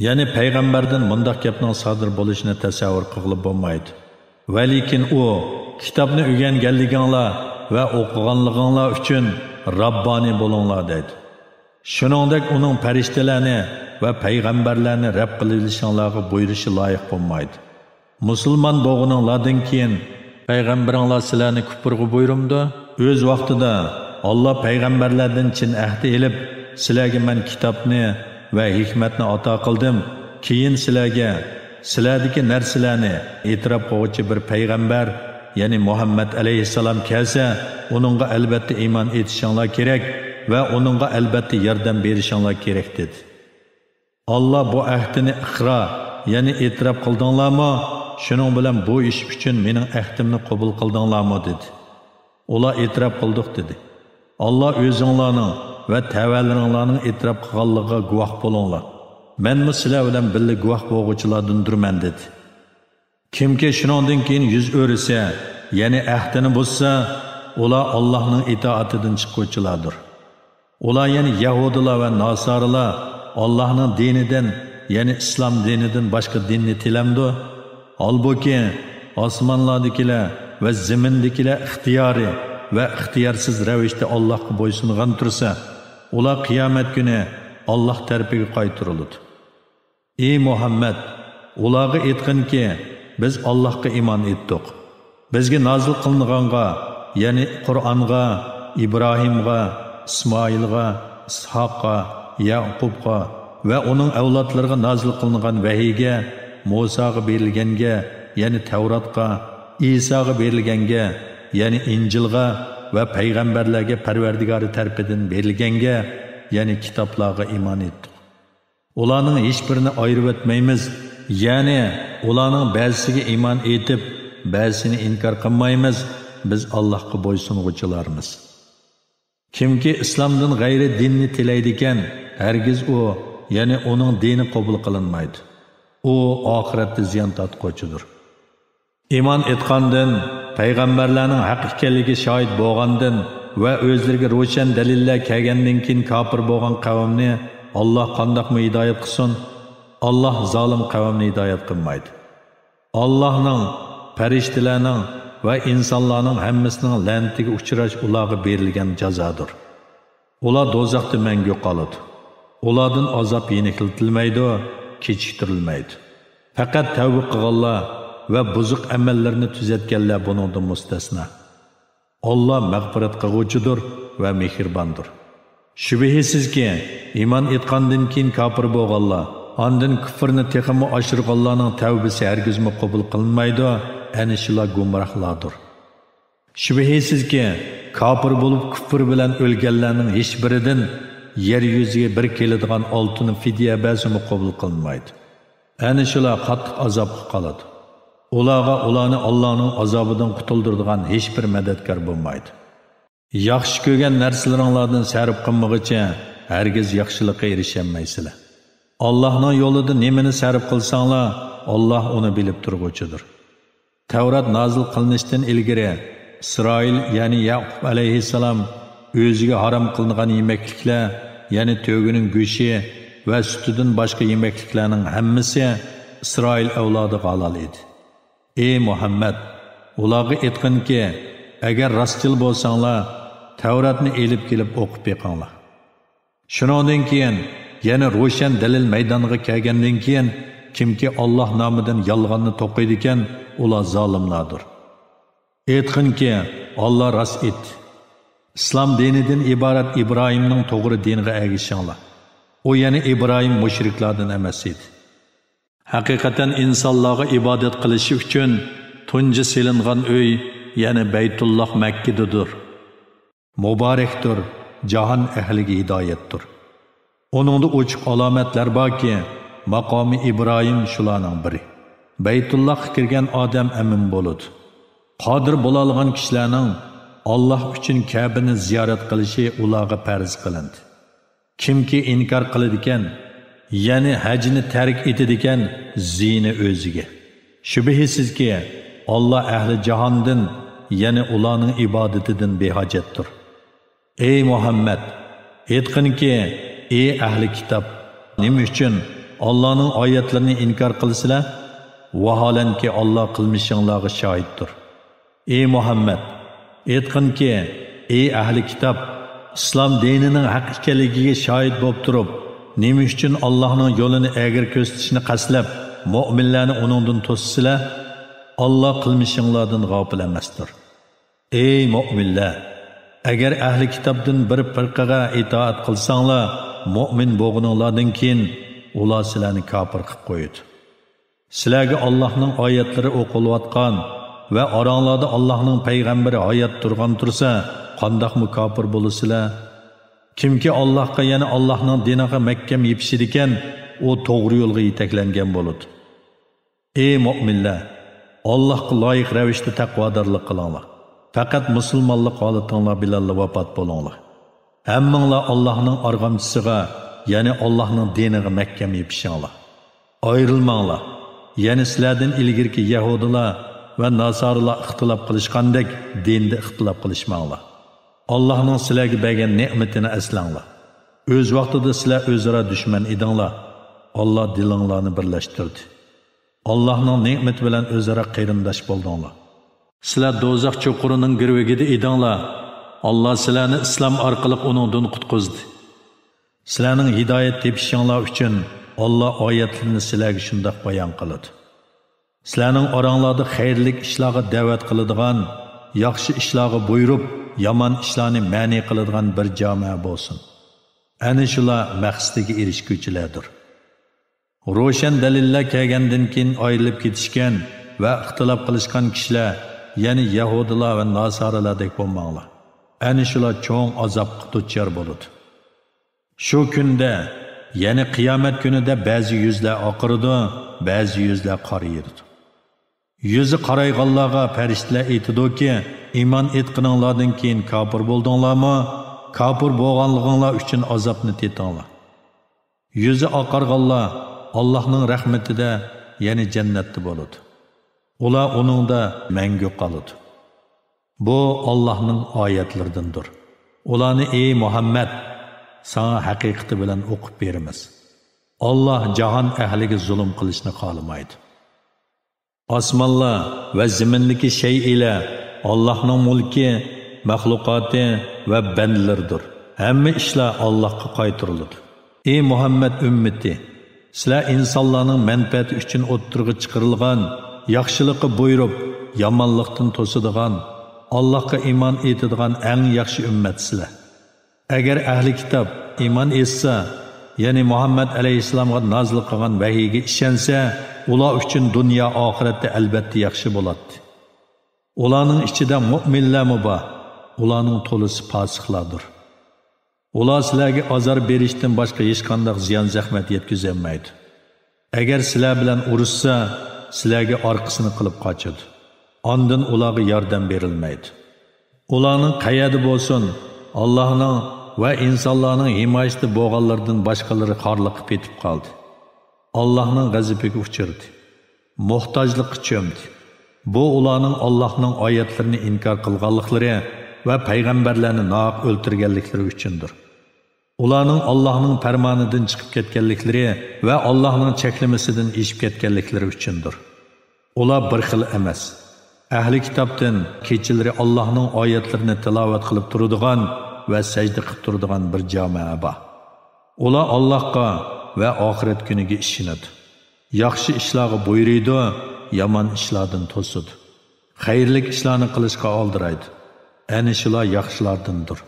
يەنى پەيغەمبەردىن مۇنداق گەپنىڭ سادىر بولۇشىنى تەسەۋۋۇر قىلغىلى بولمايدۇ. ۋەلىكىن ئۇ، كىتابنى ئۆگەنگەنلىكىڭلار ۋە ئوقۇغانلىقىڭلار ئۈچۈن راببانىي بولۇڭلار دەيدۇ. شۇنىڭدەك ئۇنىڭ پەرىشتىلەرنى ۋە پەيغەمبەرلەرنى رەب قىلىۋېلىشىڭلارغا بۇيرۇشى لايىق بولمايدۇ. مۇسۇلمان بولغىنىڭلاردىن كېيىن پەيغەمبىرىڭلار سىلەرنى كۇپۇرغا بۇيرۇمدۇ؟ ئۆز ۋاقتىدا ئاللا پەيغەمبەرلەردىن چىن ئەھدى ئېلىپ، سىلەرگە مەن كىتابنى ۋە ھېكمەتنى ئاتا قىلدىم. كېيىن سىلەرگە، سىلەردىكى نەرسىلەرنى ئېتىراپ قىلغۇچى بىر پەيغەمبەر، يەنى مۇھەممەد ئەلەيھىسسالام كەلسە، ئۇنىڭغا ئەلبەتتە ئىمان ئېيتىشىڭلار كېرەك ۋە ئۇنىڭغا ئەلبەتتە ياردەم بېرىشىڭلار كېرەك، دېدى. ئاللا بۇ ئەھدىنى ئىقرار، يەنى ئېتىراپ قىلدىڭلارمۇ؟ شۇنىڭ بىلەن بۇ ئىش ئۈچۈن مېنىڭ ئەھدىمنى قوبۇل قىلدىڭلارمۇ؟ دېدى. ئۇلار ئېتىراپ قىلدۇق، دېدى. ئاللا ئۆزۈڭلارنىڭ ۋە تەۋەلىرىڭلارنىڭ ئېتىراپ قىلغانلىقىغا گۇۋاھ بولۇڭلار. مەنمۇ سىلەر بىلەن بىللە گۇۋاھ بولغۇچىلاردىندۇرمەن، دېدى. كىمكى شۇنىڭدىن كېيىن يۈز ئۆرۈسە، يەنى ئەھدىنى بۇزسا، ئۇلار ئاللاھنىڭ ئىتائىتىدىن چىققۇچىلاردۇر. ئۇلار، يەنى يەھۇدىيلار ۋە ناسارىلار، ئاللاھنىڭ دىنىدىن يەنى ئىسلام دىنىدىن باشقا دىننى تىلەمدۇ؟ ھالبۇكى، ئاسمانلاردىكىلەر ۋە زېمىندىكىلەر ئىختىيارىي ۋە ئىختىيارسىز رەۋىشتە ئاللاھقا بويسۇنغان تۇرسا، ئۇلار قىيامەت كۈنى ئاللاھ تەرىپىگە قايتۇرۇلىدۇ. ئى مۇھەممەد، ئۇلارغا ئېيتقىنكى، بىز ئاللاھقا ئىمان ئېيتتۇق. بىزگە نازىل قىلىنغانغا، يەنى قۇرئانغا، ئىبراھىمغا، ئىسمائىلغا، ئىسھاققا، يەقۇبقا ۋە ئۇنىڭ ئەۋلادلىرىغا نازىل قىلىنغان ۋەھىيگە، مۇساغا بېرىلگەنگە، يەنى تەۋراتقا، ئىساغا بېرىلگەنگە، يەنى ئىنجىلغا ۋە پەيغەمبەرلەرگە پەرۋەردىگارى تەرىپىدىن بېرىلگەنگە، يەنى كىتابلارغا ئىمان ئېيتتۇق. ئۇلارنىڭ ھېچبىرىنى ئايرىۋەتمەيمىز، يەنى ئۇلارنىڭ بەزىسىگە ئىمان ئېيتىپ، بەزىسىنى ئىنكار قىلمايمىز، بىز ئاللاھقا بويسۇنغۇچىلارمىز. كىمكى ئىسلامدىن غەيرىي دىننى تىلەيدىكەن، ھەرگىز ئۇ، يەنى ئۇنىڭ دىنى قوبۇل قىلىنمايدۇ. ئۇ ئاخىرەتتە زىيان تارتقۇچىدۇر. ئىمان ئېيتقاندىن، پەيغەمبەرلەرنىڭ ھەق ئىكەنلىكىگە شاھىت بولغاندىن ۋە ئۆزلىرىگە روشەن دەلىللەر كەلگەندىن كېيىن كاپىر بولغان قەۋمنى ئاللاھ قانداقمۇ ھىدايەت قىلسۇن؟ ئاللاھ زالىم قەۋمنى ھىدايەت قىلمايدۇ. ئاللاھنىڭ، پەرىشتىلەرنىڭ ۋە ئىنسانلارنىڭ ھەممىسىنىڭ لەنىتىگە ئۇچراش ئۇلارغا بېرىلگەن جازادۇر. ئۇلار دوزاختا مەڭگۈ قالىدۇ. ئۇلاردىن ئازاب يېنىكلىتىلمەيدۇ، كېچىكتۈرۈلمەيدۇ. پەقەت تەۋبە قىلغانلار ۋە بۇزۇق ئەمەللىرىنى تۈزەتكەنلەر بۇنىڭدىن مۇستەسنا. ئاللاھ مەغپىرەت قىلغۇچىدۇر ۋە مېھرىباندۇر. شۈبھىسىزكى، ئىمان ئېيتقاندىن كېيىن كاپىر بولغانلار، ئاندىن كۇفرىنى تېخىمۇ ئاشۇرغانلارنىڭ تەۋبىسى ھەرگىزمۇ قوبۇل قىلىنمايدۇ، ئەنە شۇلار گۇمراھلاردۇر. شۈبھىسىزكى، كاپىر بولۇپ كۇفر بىلەن ئۆلگەنلەرنىڭ ھېچبىرىدىن يەر يۈزىگە بىر كېلىدىغان ئالتۇن فىدىيە بەرسىمۇ قوبۇل قىلىنمايدۇ. ئەنە شۇلار قاتتىق ئازابقا قالىدۇ. ئۇلارغا ئۇلارنى ئاللاھنىڭ ئازابىدىن قۇتۇلدۇرىدىغان ھېچبىر مەدەتكار بولمايدۇ. ياخشى كۆرگەن نەرسىلىرىڭلاردىن سەرپ قىلمىغۇچە ھەرگىز ياخشىلىققا ئېرىشەلمەيسىلەر. ئاللاھنىڭ يولىدا نېمىنى سەرپ قىلساڭلار، ئاللاھ ئۇنى بىلىپ تۇرغۇچىدۇر. تەۋرات نازىل قىلىنىشتىن ئىلگىرى ئىسرائىل، يەنى يەقۇب ئەلەيھىسسالام ئۆزىگە ھارام قىلىنغان يېمەكلىكلەر، يەنى تۆگىنىڭ گۆشى ۋە سۈتىدىن باشقا يېمەكلىكلەرنىڭ ھەممىسى ئىسرائىل ئەۋلادىغا ھالال ئىدى. ئى مۇھەممەد، ئۇلارغا ئېيتقىنكى، ئەگەر راستچىل بولساڭلار، تەۋراتنى ئېلىپ كېلىپ ئوقۇپ بېقىڭلار. شۇنىڭدىن كېيىن، يەنى روشەن دەلىل مەيدانغا كەلگەندىن كېيىن، كىمكى ئاللاھ نامىدىن يالغاننى توقۇيدىكەن، ئۇلار زالىملاردۇر. ئېيتقىنكى، ئاللاھ راست ئېيتتى. ئىسلام دىنىدىن ئىبارەت ئىبراھىمنىڭ توغرا دىنىغا ئەگىشىڭلار. ئۇ، يەنى ئىبراھىم، مۇشرىكلاردىن ئەمەس ئىدى. ھەقىقەتەن ئىنسانلارغا ئىبادەت قىلىشى ئۈچۈن تۇنجى سېلىنغان ئۆي، يەنى بەيتۇللاھ مەككىدىدۇر. مۇبارەكتۇر، جاھان ئەھلىگە ھىدايەتتۇر. ئۇنىڭدا ئوچۇق ئالامەتلەر باركى، ماقامى ئىبراھىم شۇلارنىڭ بىرى. بەيتۇللاھقا كىرگەن ئادەم ئەمىن بولىدۇ. قادىر بولالىغان كىشىلەرنىڭ ئاللاھ ئۈچۈن كەبىنى زىيارەت قىلىشى ئۇلارغا پەرز قىلىندى. كىمكى ئىنكار قىلىدىكەن، يەنى ھەجنى تەرك ئېتىدىكەن، زىيىنى ئۆزىگە. شۈبھىسىزكى، ئاللاھ ئەھلى جاھاندىن، يەنى ئۇلارنىڭ ئىبادىتىدىن بىھاجەتتۇر. ئەي مۇھەممەد، ئېيتقىنكى، ئى ئەھلى كىتاب، نېمە ئۈچۈن ئاللاھنىڭ ئايەتلىرىنى ئىنكار قىلىسىلەر؟ ۋاھالەنكى، ئاللاھ قىلمىشىڭلارغا شاھىتتۇر. ئى مۇھەممەد، ئېيتقىنكى، ئى ئەھلى كىتاب، ئىسلام دىنىنىڭ ھەق ئىكەنلىكىگە شاھىت بولۇپ تۇرۇپ، نېمە ئۈچۈن ئاللاھنىڭ يولىنى ئەگرى كۆرسىتىشنى قەستلەپ، مۆمىنلەرنى ئۇنىڭدىن توسىسىلەر؟ ئاللاھ قىلمىشىڭلاردىن غاپىل ئەمەستۇر. ئەي مۆمىنلەر! ئەگەر ئەھلى كىتابتىن بىر پىرقىگە ئىتائەت قىلساڭلار، مۆمىن بولغىنىڭلاردىن كېيىن ئۇلار سىلەرنى كاپىر قىلىپ قويىدۇ. سىلەرگە ئاللاھنىڭ ئايەتلىرى ئوقۇلۇۋاتقان ۋە ئاراڭلاردا ئاللاھنىڭ پەيغەمبىرى ھايات تۇرغان تۇرسا، قانداقمۇ كاپىر بولىسىلەر؟ كىمكى ئاللاھقا، يەنى ئاللاھنىڭ دىنىغا مەھكەم يېپىشىدىكەن، ئۇ توغرا يولغا يېتەكلەنگەن بولىدۇ. ئەي مۆمىنلەر! ئاللاھقا لايىق رەۋىشتە تەقۋادارلىق قىلىڭلار. پەقەت مۇسۇلمانلىق ھالىتىڭلار بىلەنلا ۋاپات بولۇڭلار. ھەممىڭلار ئاللاھنىڭ ئارغامچىسىغا، يەنى ئاللاھنىڭ دىنىغا مەھكەم يېپىشىڭلار. ئايرىلماڭلار. يەنى سىلەردىن ئىلگىرىكى يەھۇدىيلار ۋە ناسارىلار ئىختىلاپ قىلىشقاندەك دىندا ئىختىلاپ قىلىشماڭلار. ئاللاھنىڭ سىلەرگە بەرگەن نېمىتىنى ئەسلەڭلار. ئۆز ۋاقتىدا سىلەر ئۆزئارا دۈشمەن ئىدىڭلار. ئاللا دىلىڭلارنى بىرلەشتۈردى. ئاللانىڭ نېمىتى بىلەن ئۆزئارا قېرىنداش بولدۇڭلار. سىلەر دوزاخ چوقۇرىنىڭ گىرۋىكىدە ئىدىڭلار. ئاللا سىلەرنى ئىسلام ئارقىلىق ئۇنىڭدىن قۇتقۇزدى. سىلەرنىڭ ھىدايەت تېپىشىڭلار ئۈچۈن ئاللا ئايەتلىرىنى سىلەرگە شۇنداق بايان قىلىدۇ. سىلەرنىڭ ئاراڭلاردا خەيرلىك ئىشلارغا دەۋەت قىلىدىغان، ياخشى ئىشلارغا بۇيرۇپ، يامان ئىشلارنى مەنئى قىلىدىغان بىر جامائە بولسۇن. ئەنە شۇلار مەقسىتىگە ئېرىشكۈچىلەردۇر. روشەن دەلىللەر كەلگەندىن كېيىن ئايرىلىپ كېتىشكەن ۋە ئىختىلاپ قىلىشقان كىشىلەر، يەنى يەھۇدىيلار ۋە ناسارىلاردەك بولماڭلار. ئەنە شۇلار چوڭ ئازابقا دۇچار بولىدۇ. شۇ كۈندە، يەنى قىيامەت كۈنىدە بەزى يۈزلەر ئاقىرىدۇ، بەزى يۈزلەر قارىيىدۇ. يۈزى قارايغانلارغا پەرىشتىلەر ئېيتىدۇكى، ئىمان ئېيتقىنىڭلاردىن كېيىن كاپىر بولدۇڭلارمۇ؟ كاپىر بولغانلىقىڭلار ئۈچۈن ئازابنى تېتىڭلار. يۈزى ئاقارغانلار ئاللاھنىڭ رەھمىتىدە، يەنى جەننەتتە بولىدۇ. ئۇلار ئۇنىڭدا مەڭگۈ قالىدۇ. بۇ ئاللاھنىڭ ئايەتلىرىدىندۇر. ئۇلارنى، ئەي مۇھەممەد، ساڭا ھەقىقىتى بىلەن ئوقۇپ بېرىمىز. ئاللاھ جاھان ئەھلىگە زۇلۇم قىلىشنى خالىمايدۇ. ئاسمانلار ۋە زېمىندىكى شەيئىلەر ئاللاھنىڭ مۈلكى، مەخلۇقاتى ۋە بەندىلىرىدۇر. ھەممە ئىشلار ئاللاھقا قايتۇرۇلىدۇ. ئەي مۇھەممەد ئۈممىتى! سىلەر ئىنسانلارنىڭ مەنپەئەتى ئۈچۈن ئوتتۇرىغا چىقىرىلغان، ياخشىلىققا بۇيرۇپ، يامانلىقتىن توسىدىغان، ئاللاھقا ئىمان ئېيتىدىغان ئەڭ ياخشى ئۈممەتسىلەر. ئەگەر ئەھلى كىتاب ئىمان ئېيتسا، يەنى مۇھەممەد ئەلەيھىسسالامغا نازىل قىلغان ۋەھىيگە ئىشەنسە، ئۇلار ئۈچۈن دۇنيا ئاخىرەتتە ئەلبەتتە ياخشى بولاتتى. ئۇلارنىڭ ئىچىدە مۆمىنلەرمۇ بار، ئۇلارنىڭ تولىسى پاسىقلاردۇر. ئۇلار سىلەرگە ئازار بېرىشتىن باشقا ھېچقانداق زىيان-زەخمەت يەتكۈزەلمەيدۇ. ئەگەر سىلەر بىلەن ئۇرۇشسا، سىلەرگە ئارقىسىنى قىلىپ قاچىدۇ. ئاندىن ئۇلارغا ياردەم بېرىلمەيدۇ. ئۇلارنىڭ قەيەردە بولسۇن، ئاللاھنىڭ ۋە ئىنسانلارنىڭ ھىمايىسىدە بولغانلىرىدىن باشقىلىرى خارلىققا پېتىپ قالدى. ئاللاھنىڭ غەزىپىگە ئۇچرىدى. موھتاجلىققا چۆمدى. بۇ ئۇلارنىڭ ئاللاھنىڭ ئايەتلىرىنى ئىنكار قىلغانلىقلىرى ۋە پەيغەمبەرلەرنى ناھەق ئۆلتۈرگەنلىكلىرى ئۈچۈندۇر. ئۇلارنىڭ ئاللاھنىڭ پەرمانىدىن چىقىپ كەتكەنلىكلىرى ۋە ئاللاھنىڭ چەكلىمىسىدىن ئېشىپ كەتكەنلىكلىرى ئۈچۈندۇر. ئۇلار بىر خىل ئەمەس. ئەھلى كىتابتىن كېچىلىرى ئاللاھنىڭ ئايەتلىرىنى تىلاۋەت قىلىپ تۇرىدىغان ۋە سەجدە قىلىپ تۇرىدىغان بىر جامائە بار. ئۇلار ئاللاھقا ۋە ئاخىرەت كۈنىگە ئىشىنىدۇ. ياخشى ئىشلارغا بۇيرۇيدۇ، يامان ئىشلاردىن توسىدۇ. خەيرلىك ئىشلارنى قىلىشقا ئالدىرايدۇ. ئەنە شۇلار ياخشىلاردىندۇر.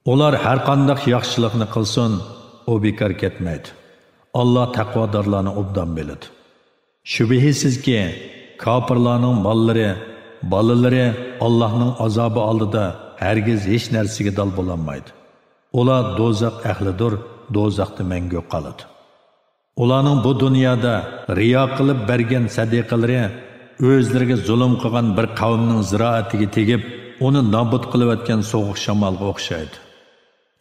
ئۇلار ھەرقانداق ياخشىلىقنى قىلسۇن، ئۇ بىكار كەتمەيدۇ. ئاللاھ تەقۋادارلارنى ئوبدان بىلىدۇ. شۈبھىسىزكى، كاپىرلارنىڭ ماللىرى، بالىلىرى ئاللاھنىڭ ئازابى ئالدىدا ھەرگىز ھېچ نەرسىگە دال بولالمايدۇ. ئۇلار دوزاخ ئەھلىدۇر، دوزاختا مەڭگۈ قالىدۇ. ئۇلارنىڭ بۇ دۇنيادا رىيا قىلىپ بەرگەن سەدىقىلىرى ئۆزلىرىگە زۇلۇم قىلغان بىر قەۋمنىڭ زىرائىتىگە تېگىپ، ئۇنى نابۇت قىلىۋەتكەن سوغۇق شامالغا ئوخشايدۇ.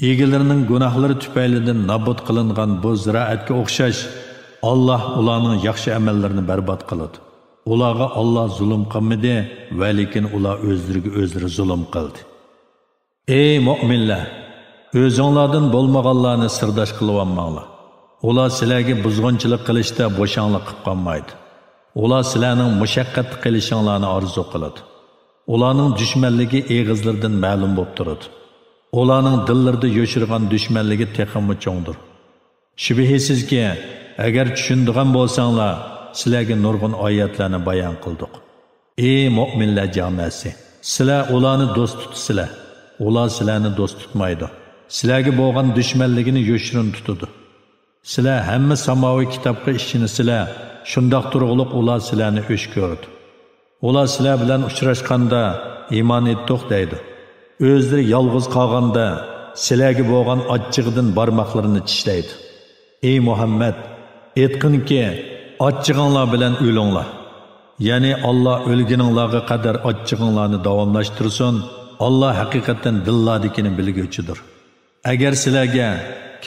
ئىگىلىرىنىڭ گۇناھلىرى تۈپەيلىدىن نابۇت قىلىنغان بۇ زىرائەتكە ئوخشاش، ئاللاھ ئۇلارنىڭ ياخشى ئەمەللىرىنى بەربات قىلىدۇ. ئۇلارغا ئاللاھ زۇلۇم قىلمىدى، ۋەلىكىن ئۇلار ئۆزلىرىگە ئۆزلىرى زۇلۇم قىلدى. ئەي مۆمىنلەر! ئۆزۈڭلاردىن بولمىغانلارنى سىرداش قىلىۋالماڭلار. ئۇلار سىلەرگە بۇزغۇنچىلىق قىلىشتا بوشاڭلىق قىلىپ قالمايدۇ. ئۇلار سىلەرنىڭ مۇشەققەتتە قېلىشىڭلارنى ئارزۇ قىلىدۇ. ئۇلارنىڭ دۈشمەنلىكى ئېغىزلىرىدىن مەلۇم بولۇپ تۇرىدۇ. ئۇلارنىڭ دىللىرىدا يوشۇرغان دۈشمەنلىكى تېخىمۇ چوڭدۇر. شۈبھىسىزكى، ئەگەر چۈشىنىدىغان بولساڭلار، سىلەرگە نۇرغۇن ئايەتلەرنى بايان قىلدۇق. ئەي مۆمىنلەر جامائەسى! سىلەر ئۇلارنى دوست تۇتىسىلەر، ئۇلار سىلەرنى دوست تۇتمايدۇ. سىلەرگە بولغان دۈشمەنلىكىنى يوشۇرۇن تۇتىدۇ. سىلەر ھەممە ساماۋىي كىتابقا ئىشىنىسىلەر، شۇنداق تۇرغۇلۇق ئۇلار سىلەرنى ئۆچ كۆرىدۇ. ئۇلار سىلەر بىلەن ئۇچراشقاندا، ئىمان ئېيتتۇق دەيدۇ. ئۆزلىرى يالغۇز قالغاندا، سىلەرگە بولغان ئاچچىقىدىن بارماقلىرىنى چىشلەيدۇ. ئەي مۇھەممەد! ئېيتقىنكى، ئاچچىقىڭلار بىلەن ئۆلۈڭلار. يەنى ئاللا ئۆلگىنىڭلارغا قەدەر ئاچچىقىڭلارنى داۋاملاشتۇرسۇن، ئاللا ھەقىقەتەن دىللاردىكىنى بىلگۈچىدۇر. ئەگەر سىلەرگە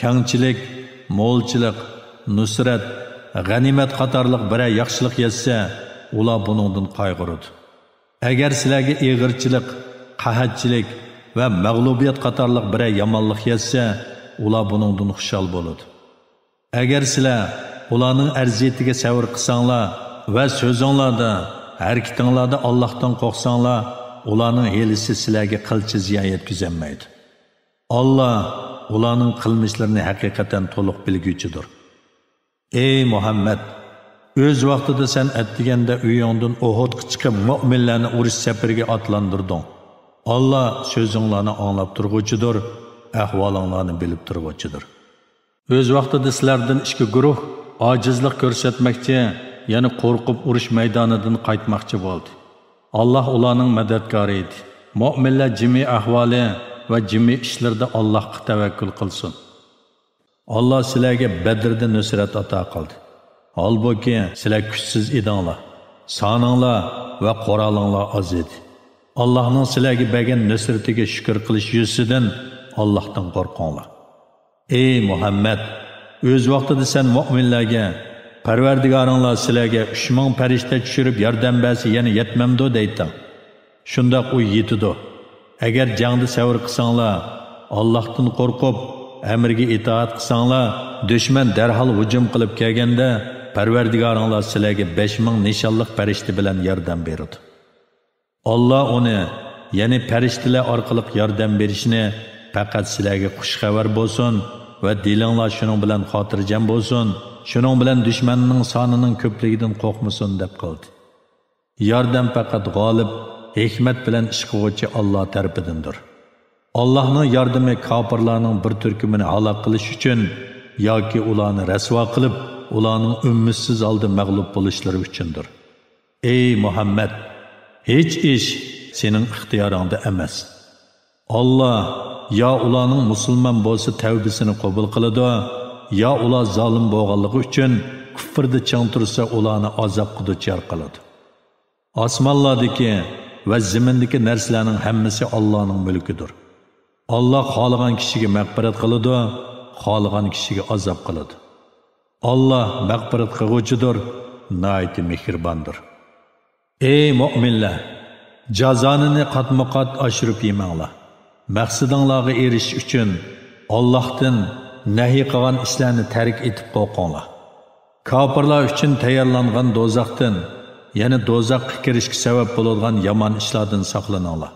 كەڭچىلىك، مولچىلىق، نۇسرەت، غەنىيمەت قاتارلىق بىرەر ياخشىلىق يەتسە، ئۇلار بۇنىڭدىن قايغۇرىدۇ. ئەگەر سىلەرگە ئېغىرچىلىق، قەھەتچىلىك ۋە مەغلۇبىيەت قاتارلىق بىرەر يامانلىق يەتسە، ئۇلار بۇنىڭدىن خۇشال بولىدۇ. ئەگەر سىلەر ئۇلارنىڭ ئەرزىيىتىگە سەۋر قىلساڭلار ۋە سۆزۈڭلاردا، ھەرىكىتىڭلاردا ئاللاھتىن قورقساڭلار، ئۇلارنىڭ ھىيلىسى سىلەرگە قىلچە زىيان يەتكۈزەلمەيدۇ. ئاللا ئۇلارنىڭ قىلمىشلىرىنى ھەقىقەتەن تولۇق بىلگۈچىدۇر. ئەي مۇھەممەد! ئۆز ۋاقتىدا سەن ئەتىگەندە ئۆيۈڭدىن ئۇھۇدقا چىقىپ، مۆمىنلەرنى ئۇرۇش سەپىرىگە ئاتلاندۇردۇڭ. ئاللا سۆزۈڭلارنى ئاڭلاپ تۇرغۇچىدۇر، ئەھۋالىڭلارنى بىلىپ تۇرغۇچىدۇر. ئۆز ۋاقتىدا سىلەردىن ئىككى گۇرۇھ ئاجىزلىق كۆرسەتمەكچى، يەنى قورقۇپ ئۇرۇش مەيدانىدىن قايتماقچى بولدى. ئاللا ئۇلارنىڭ مەدەتكارى ئىدى. مۆمىنلەر جىمى ئەھۋالى ۋە جىمى ئىشلىرىدا ئاللاھقا تەۋەككۈل قىلسۇن. ئاللا سىلەرگە بەدرىدە نۇسرەت ئاتا قىلدى. ھالبۇكى، سىلەر كۈچسىز ئىدىڭلار. سانىڭلار ۋە قورالىڭلار ئاز ئىدى. ئاللاھنىڭ سىلەرگە بەرگەن نۇسرىتىگە شۈكۈر قىلىش يۈزىسىدىن ئاللاھتىن قورقۇڭلار. ئەي مۇھەممەد! ئۆز ۋاقتىدا سەن مۆمىنلەرگە، پەرۋەردىگارىڭلار سىلەرگە ئۈچ مىڭ پەرىشتە چۈشۈرۈپ ياردەم بەرسە يەنە يەتمەمدۇ دەيتتىڭ. شۇنداق ئۇ يېتىدۇ. ئەگەر جەڭدە سەۋر قىلساڭلار، ئاللاھتىن قورقۇپ، ئەمرىگە ئىتائەت قىلساڭلار، دۈشمەن دەرھال ھۇجۇم قىلىپ كەلگەندە، پەرۋەردىگارىڭلار سىلەرگە بەش مىڭ نىشانلىق پەرىشتە بىلەن ياردەم بېرىدۇ. ئاللا ئۇنى، يەنى پەرىشتىلەر ئارقىلىق ياردەم بېرىشنى پەقەت سىلەرگە خۇش خەۋەر بولسۇن ۋە دىلىڭلار شۇنىڭ بىلەن خاتىرجەم بولسۇن، شۇنىڭ بىلەن دۈشمەننىڭ سانىنىڭ كۆپلۈكىدىن قورقمىسۇن، دەپ قىلدى. ياردەم پەقەت غالىب، ھېكمەت بىلەن ئىش قىلغۇچى ئاللا تەرىپىدىندۇر. ئاللاھنىڭ ياردىمى كاپىرلارنىڭ بىر تۈركۈمىنى ھالاك قىلىش ئۈچۈن ياكى ئۇلارنى رەسۋا قىلىپ، ئۇلارنىڭ ئۈمىدسىز ھالدا مەغلۇپ بولۇشلىرى ئۈچۈندۇر. ئەي مۇھەممەد! ھېچ ئىش سېنىڭ ئىختىيارىڭدا ئەمەس. ئاللا يا ئۇلارنىڭ مۇسۇلمان بولسا تەۋبىسىنى قوبۇل قىلىدۇ، يا ئۇلار زالىم بولغانلىقى ئۈچۈن كۇفرىدا چىڭ تۇرسا ئۇلارنى ئازابقا دۇچار قىلىدۇ. ئاسمانلاردىكى ۋە زېمىندىكى نەرسىلەرنىڭ ھەممىسى ئاللانىڭ مۈلكىدۇر. ئاللا خالىغان كىشىگە مەغپىرەت قىلىدۇ، خالىغان كىشىگە ئازاب قىلىدۇ. ئاللا مەغپىرەت قىلغۇچىدۇر، ناھايىتى مېھرىباندۇر. ئەي مۆمىنلەر! جازانىنى قاتمۇقات ئاشۇرۇپ يېمەڭلار. مەقسىتىڭلارغا ئېرىشىش ئۈچۈن ئاللاھتىن نەھى قىلغان ئىشلارنى تەرك ئېتىپ قورقۇڭلار. كاپىرلار ئۈچۈن تەييارلانغان دوزاختىن، يەنى دوزاخقا كىرىشكە سەۋەب بولىدىغان يامان ئىشلاردىن ساقلىنىڭلار.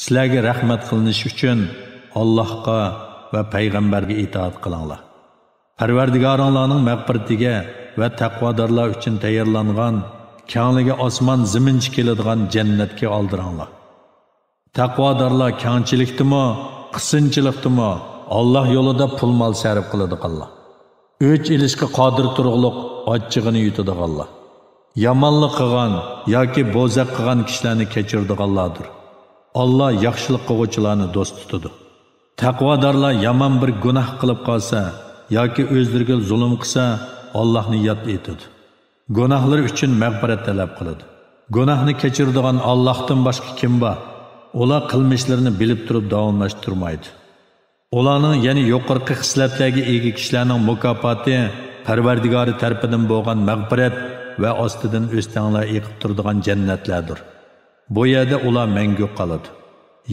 سىلەرگە رەھمەت قىلىنىش ئۈچۈن ئاللاھقا ۋە پەيغەمبەرگە ئىتائەت قىلىڭلار. پەرۋەردىگارىڭلارنىڭ مەغپىرىتىگە ۋە تەقۋادارلار ئۈچۈن تەييارلانغان كەڭلىكى ئاسمان زېمىنچە كېلىدىغان جەننەتكە ئالدىراڭلار. تەقۋادارلار كەڭچىلىكتىمۇ، قىسىنچىلىقتىمۇ ئاللا يولىدا پۇل-مال سەرپ قىلىدىغانلار. ئۆچ ئېلىشقا قادىر تۇرۇقلۇق ئاچچىقىنى يۇتىدىغانلار. يامانلىق قىلغان ياكى بوزەك قىلغان كىشىلەرنى كەچۈرىدىغانلاردۇر. ئاللا ياخشىلىق قىلغۇچىلارنى دوست تۇتىدۇ. تەقۋادارلار يامان بىر گۇناھ قىلىپ قالسا ياكى ئۆزلىرىگە زۇلۇم قىلسا، ئاللاھنى ياد ئېتىدۇ. گۇناھلىرى ئۈچۈن مەغپىرەت تەلەپ قىلىدۇ. گۇناھنى كەچۈرىدىغان ئاللاھتىن باشقا كىم بار؟ ئۇلار قىلمىشلىرىنى بىلىپ تۇرۇپ داۋاملاشتۇرمايدۇ. ئۇلارنىڭ، يەنى يۇقىرىقى خىسلەتلەرگە ئىگە كىشىلەرنىڭ مۇكاپاتى پەرۋەردىگارى تەرىپىدىن بولغان مەغپىرەت ۋە ئاستىدىن ئۆستەڭلەر ئېقىپ تۇرىدىغان جەننەتلەردۇر. بۇ يەردە ئۇلار مەڭگۈ قالىدۇ.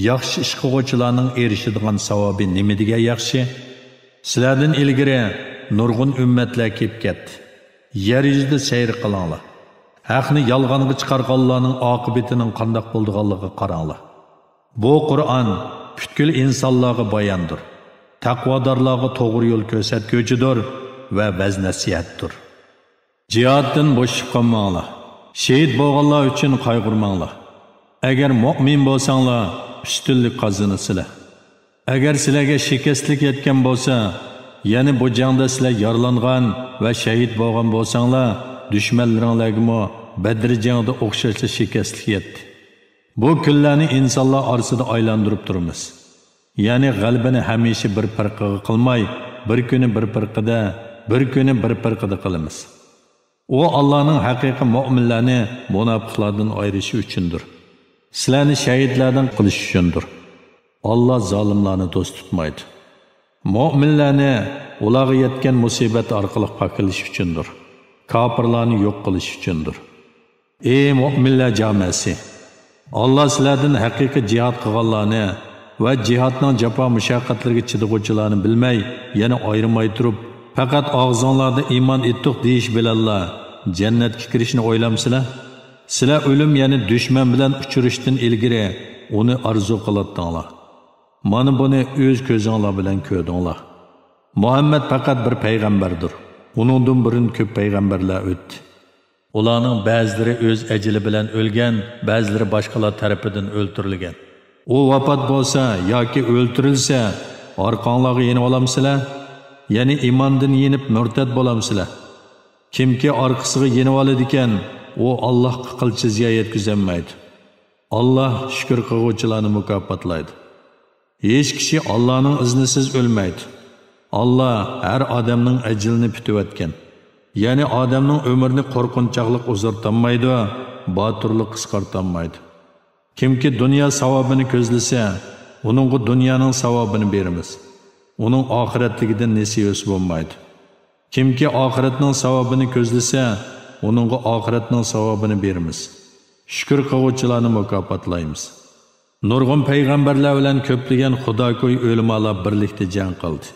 ياخشى ئىش قىلغۇچىلارنىڭ ئېرىشىدىغان ساۋابى نېمە دېگەن ياخشى! سىلەردىن ئىلگىرى نۇرغۇن ئۈممەتلەر كېلىپ كەتتى. يەر يۈزىدە سەير قىلىڭلار. ھەقنى يالغانغا چىقارغانلارنىڭ ئاقىۋىتىنىڭ قانداق بولىدىغانلىقىغا قاراڭلار. بۇ قۇرئان پۈتكۈل ئىنسانلارغا باياندۇر، تەقۋادارلارغا توغرا يول كۆرسەتكۈچىدۇر ۋە ۋەز-نەسىھەتتۇر. جىھادتىن بوشىشىپ قالماڭلار. شېھىت بولغانلار ئۈچۈن قايغۇرماڭلار. ئەگەر مۆمىن بولساڭلار، ئۈستۈنلۈك قازىنىسىلەر. ئەگەر سىلەرگە شىكەستلىك يەتكەن بولسا، يەنى بۇ جەڭدە سىلەر يارىلانغان ۋە شەھىت بولغان بولساڭلار، دۈشمەنلىرىڭلارگىمۇ بەدر جېڭىدا ئوخشاشلا شىكەستلىك يەتتى. بۇ كۈنلەرنى ئىنسانلار ئارىسىدا ئايلاندۇرۇپ تۇرىمىز. يەنى غەلىبىنى ھەمىشە بىر پىرقىگە قىلماي، بىر كۈنى بىر پىرقىدە، بىر كۈنى بىر پىرقىدە قىلىمىز. ئۇ ئاللانىڭ ھەقىقىي مۆمىنلەرنى مۇناپىقلاردىن ئايرىشى ئۈچۈندۇر. سىلەرنى شەھىدلەردىن قىلىش ئۈچۈندۇر. ئاللا زالىملارنى دوست تۇتمايدۇ. مۆمىنلەرنى ئۇلارغا يەتكەن مۇسىبەت ئارقىلىق پاكلىشى ئۈچۈندۇر. كاپىرلارنى يوق قىلىش ئۈچۈندۇر. ئى مۆمىنلەر جامەسى! ئاللا سىلەردىن ھەقىقىي جىھاد قىلغانلارنى ۋە جىھادنىڭ جاپا مۇشەققەتلىرىگە چىدىغۇچىلارنى بىلمەي، يەنى ئايرىماي تۇرۇپ، پەقەت ئاغزىڭلاردا ئىمان ئېيتتۇق دېيىش بىلەنلا جەننەتكە كىرىشنى ئويلامسىلەر؟ سىلەر ئۆلۈم، يەنى دۈشمەن بىلەن ئۇچرىشىشتىن ئىلگىرى ئۇنى ئارزۇ قىلاتتىڭلار. مانا بۇنى ئۆز كۆزۈڭلار بىلەن كۆردۈڭلار. مۇھەممەد پەقەت بىر پەيغەمبەردۇر. ئۇنىڭدىن بۇرۇن كۆپ پەيغەمبەرلەر ئۆتتى. ئۇلارنىڭ بەزىلىرى ئۆز ئەجىلى بىلەن ئۆلگەن، بەزىلىرى باشقىلار تەرىپىدىن ئۆلتۈرۈلگەن. ئۇ ۋاپات بولسا ياكى ئۆلتۈرۈلسە، ئارقاڭلارغا يېنىۋالامسىلەر؟ يەنى ئىماندىن يېنىپ مۇرتەت بولامسىلەر؟ كىمكى ئارقىسىغا يېنىۋالىدىكەن، ئۇ ئاللاھقا قىلچە زىيان يەتكۈزەلمەيدۇ. ئاللاھ شۈكۈر قىلغۇچىلارنى مۇكاپاتلايدۇ. ھېچ كىشى ئاللانىڭ ئىزنىسىز ئۆلمەيدۇ. ئاللا ھەر ئادەمنىڭ ئەجىلىنى پۈتۈۋەتكەن. يەنى ئادەمنىڭ ئۆمرىنى قورقۇنچاقلىق ئۇزارتالمايدۇ، باتۇرلۇق قىسقارتالمايدۇ. كىمكى دۇنيا ساۋابىنى كۆزلىسە، ئۇنىڭغا دۇنيانىڭ ساۋابىنى بېرىمىز. ئۇنىڭ ئاخىرەتلىكىدىن نېسىۋىسى بولمايدۇ. كىمكى ئاخىرەتنىڭ ساۋابىنى كۆزلىسە، ئۇنىڭغا ئاخىرەتنىڭ ساۋابىنى بېرىمىز. شۈكۈر قىلغۇچىلارنى مۇكاپاتلايمىز. نۇرغۇن پەيغەمبەرلەر بىلەن كۆپلىگەن خۇداكوي ئۆلىمالار بىرلىكتە جەڭ قىلدى.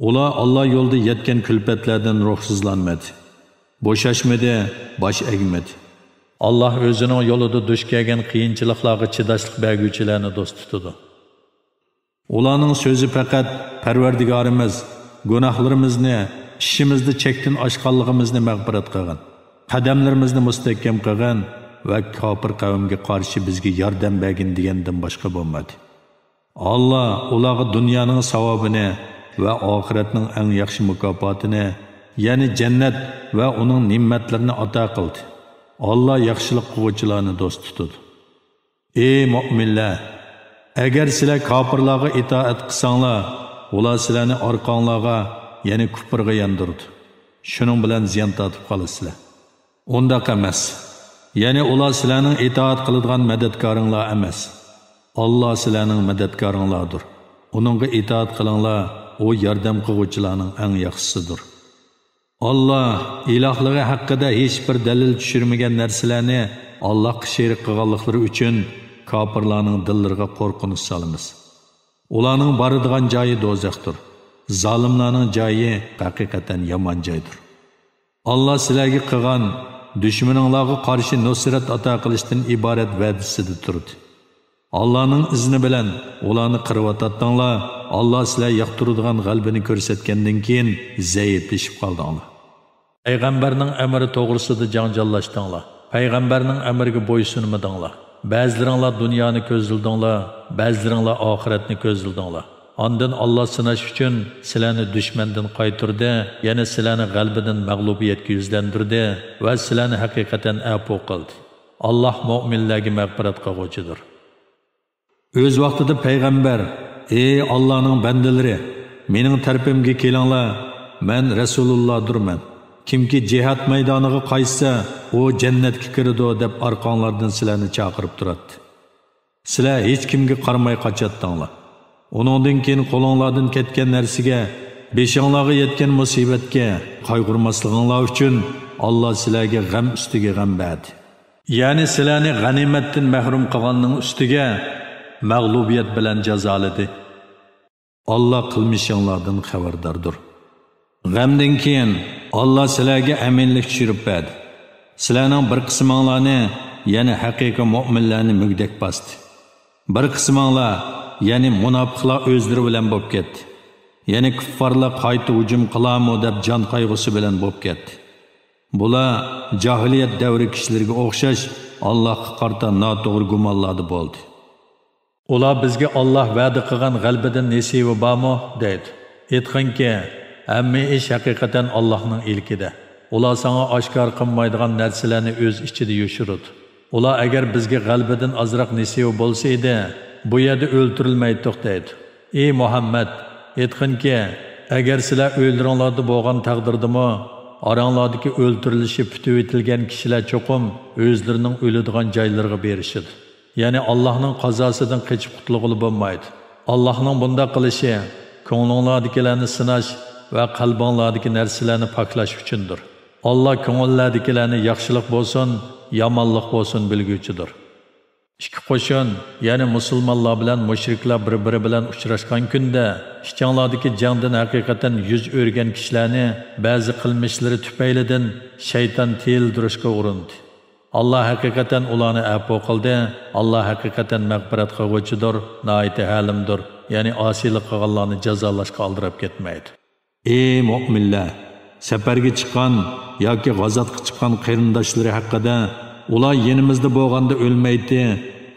ئۇلار ئاللا يولىدا يەتكەن كۈلپەتلەردىن روھسىزلانمىدى، بوشاشمىدى، باش ئەگمىدى. ئاللا ئۆزىنىڭ يولىدا دۇچ كەلگەن قىيىنچىلىقلارغا چىداشلىق بەرگۈچىلەرنى دوست تۇتىدۇ. ئۇلارنىڭ سۆزى پەقەت، پەرۋەردىگارىمىز، گۇناھلىرىمىزنى، ئىشىمىزدا چەكتىن ئاشقانلىقىمىزنى مەغپىرەت قىلغىن، قەدەملىرىمىزنى مۇستەھكەم قىلغىن ۋە كاپىر قەۋمگە قارشى بىزگە ياردەم بەرگىن دېگەندىن باشقا بولمىدى. ئاللا ئۇلارغا دۇنيانىڭ ساۋابىنى ۋە ئاخىرەتنىڭ ئەڭ ياخشى مۇكاپاتىنى، يەنى جەننەت ۋە ئۇنىڭ نېمەتلىرىنى ئاتا قىلدى. ئاللا ياخشىلىق قىلغۇچىلارنى دوست تۇتىدۇ. ئى مۆمىنلەر! ئەگەر سىلەر كاپىرلارغا ئىتائەت قىلساڭلار، ئۇلار سىلەرنى ئارقاڭلارغا، يەنى كۇپرغا ياندۇرىدۇ. شۇنىڭ بىلەن زىيان تارتىپ قالىسىلەر. ئۇنداق ئەمەس. يەنى ئۇلار سىلەرنىڭ ئىتائەت قىلىدىغان مەدەتكارىڭلار ئەمەس. ئاللا سىلەرنىڭ مەدەتكارىڭلاردۇر. ئۇنىڭغا ئىتائەت قىلىڭلار، ئۇ ياردەم قىلغۇچىلارنىڭ ئەڭ ياخشىسىدۇر. ئاللا ئىلاھلىقى ھەققىدە ھېچ بىر دەلىل چۈشۈرمىگەن نەرسىلەرنى ئاللاھقا شېرىك قىلغانلىقلىرى ئۈچۈن كاپىرلارنىڭ دىللىرىغا قورقۇنچ سالىمىز. ئۇلارنىڭ بارىدىغان جايى دوزاختۇر. زالىملارنىڭ جايى ھەقىقەتەن يامان جايدۇر. ئاللا سىلەرگە قىلغان دۈشمىنىڭلارغا قارشى نۇسرەت ئاتا قىلىشتىن ئىبارەت ۋەدىسىدە تۇردى. ئاللانىڭ ئىزنى بىلەن ئۇلارنى قىرىۋاتاتتىڭلار، ئاللا سىلەر ياقتۇرىدىغان غەلىبىنى كۆرسەتكەندىن كېيىن زەئىپلىشىپ قالدىڭلار. پەيغەمبەرنىڭ ئەمرى توغرىسىدا جاڭجاللاشتىڭلار. پەيغەمبەرنىڭ ئەمرىگە بويسۇنمىدىڭلار. بەزىلىرىڭلار دۇنيانى كۆزلىدىڭلار، بەزىلىرىڭلار ئاخىرەتنى كۆزلىدىڭلار. ئاندىن ئاللا سىناش ئۈچۈن سىلەرنى دۈشمەندىن قايتۇردى، يەنى سىلەرنى غەلىبىدىن مەغلۇبىيەتكە يۈزلەندۈردى ۋە سىلەرنى ھەقىقەتەن ئەپۇ قىلدى. ئاللا مۆمىنلەرگە مەغپىرەت قىلغۇچىدۇر. ئۆز ۋاقتىدا پەيغەمبەر، ئى ئاللانىڭ بەندىلىرى، مېنىڭ تەرىپىمگە كېلىڭلار، مەن رەسۇلۇللادۇرمەن. كىمكى جىھاد مەيدانىغا قايتسا، ئۇ جەننەتكە كىرىدۇ دەپ ئارقاڭلاردىن سىلەرنى چاقىرىپ تۇراتتى. سىلەر ھېچكىمگە قارىماي قاچاتتىڭلار. ئۇنىڭدىن كېيىن قولۇڭلاردىن كەتكەن نەرسىگە، بېشىڭلارغا يەتكەن مۇسىبەتكە قايغۇرماسلىقىڭلار ئۈچۈن ئاللا سىلەرگە غەم ئۈستىگە غەم بەردى. يەنى سىلەرنى غەنىيمەتتىن مەھرۇم قىلغاننىڭ ئۈستىگە مەغلۇبىيەت بىلەن جازالىدى. ئاللا قىلمىشىڭلاردىن خەۋەرداردۇر. غەمدىن كېيىن ئاللا سىلەرگە ئەمىنلىك چۈشۈرۈپ بەردى. سىلەرنىڭ بىر قىسمىڭلارنى، يەنى ھەقىقىي مۆمىنلەرنى مۈگدەك باستى. بىر قىسمىڭلار، يەنى مۇناپىقلار ئۆزلىرى بىلەن بولۇپ كەتتى. يەنى كۇففارلار قايتا ھۇجۇم قىلارمۇ دەپ جان قايغۇسى بىلەن بولۇپ كەتتى. بۇلار جاھىلىيەت دەۋرى كىشىلىرىگە ئوخشاش ئاللاھقا قارىتا ناتوغرا گۇمانلاردا بولدى. ئۇلار بىزگە ئاللاھ ۋەدە قىلغان غەلىبىدىن نېسىۋى بارمۇ؟ دەيدۇ. ئېيتقىنكى، ھەممە ئىش ھەقىقەتەن ئاللاھنىڭ ئىلكىدە. ئۇلار ساڭا ئاشكارا قىلمايدىغان نەرسىلەرنى ئۆز ئىچىدە يوشۇرىدۇ. ئۇلار ئەگەر بىزگە غەلىبىدىن ئازراق نېسىۋى بولسا ئىدى، بۇ يەردە ئۆلتۈرۈلمەيتتۇق دەيدۇ. ئى مۇھەممەد، ئېيتقىنكى، ئەگەر سىلەر ئۆيلىرىڭلاردا بولغان تەقدىردىمۇ، ئاراڭلاردىكى ئۆلتۈرۈلۈشى پۈتۈۋېتىلگەن كىشىلەر چوقۇم ئۆزلىرىنىڭ ئۆلىدىغان جايلىرىغا بېرىشىدۇ. يەنى ئاللاھنىڭ قازاسىدىن قېچىپ قۇتۇلغىلى بولمايدۇ. ئاللاھنىڭ بۇنداق قىلىشى كۆڭلۈڭلاردىكىلەرنى سىناش ۋە قەلبىڭلاردىكى نەرسىلەرنى پاكلاش ئۈچۈندۇر. ئاللا كۆڭۈللەردىكىلەرنى ياخشىلىق بولسۇن، يامانلىق بولسۇن بىلگۈچىدۇر. ئىككى قوشۇن، يەنى مۇسۇلمانلار بىلەن مۇشرىكلار بىر-بىرى بىلەن ئۇچراشقان كۈندە، ئىچىڭلاردىكى جەڭدىن ھەقىقەتەن يۈز ئۆرۈگەن كىشىلەرنى بەزى قىلمىشلىرى تۈپەيلىدىن شەيتان تىيىلدۈرۈشكە ئۇرۇندى. ئاللا ھەقىقەتەن ئۇلارنى ئەپۇ قىلدى. ئاللا ھەقىقەتەن مەغپىرەت قىلغۇچىدۇر، ناھايىتى ھەلىمدۇر، يەنى ئاسىيلىق قىلغانلارنى جازالاشقا ئالدىراپ كەتمەيدۇ. ئى مۆمىنلەر! سەپەرگە چىققان ياكى غازاتقا چىققان قېرىنداشلىرى ھەققىدە، ئۇلار يېنىمىزدا بولغاندا ئۆلمەيتتى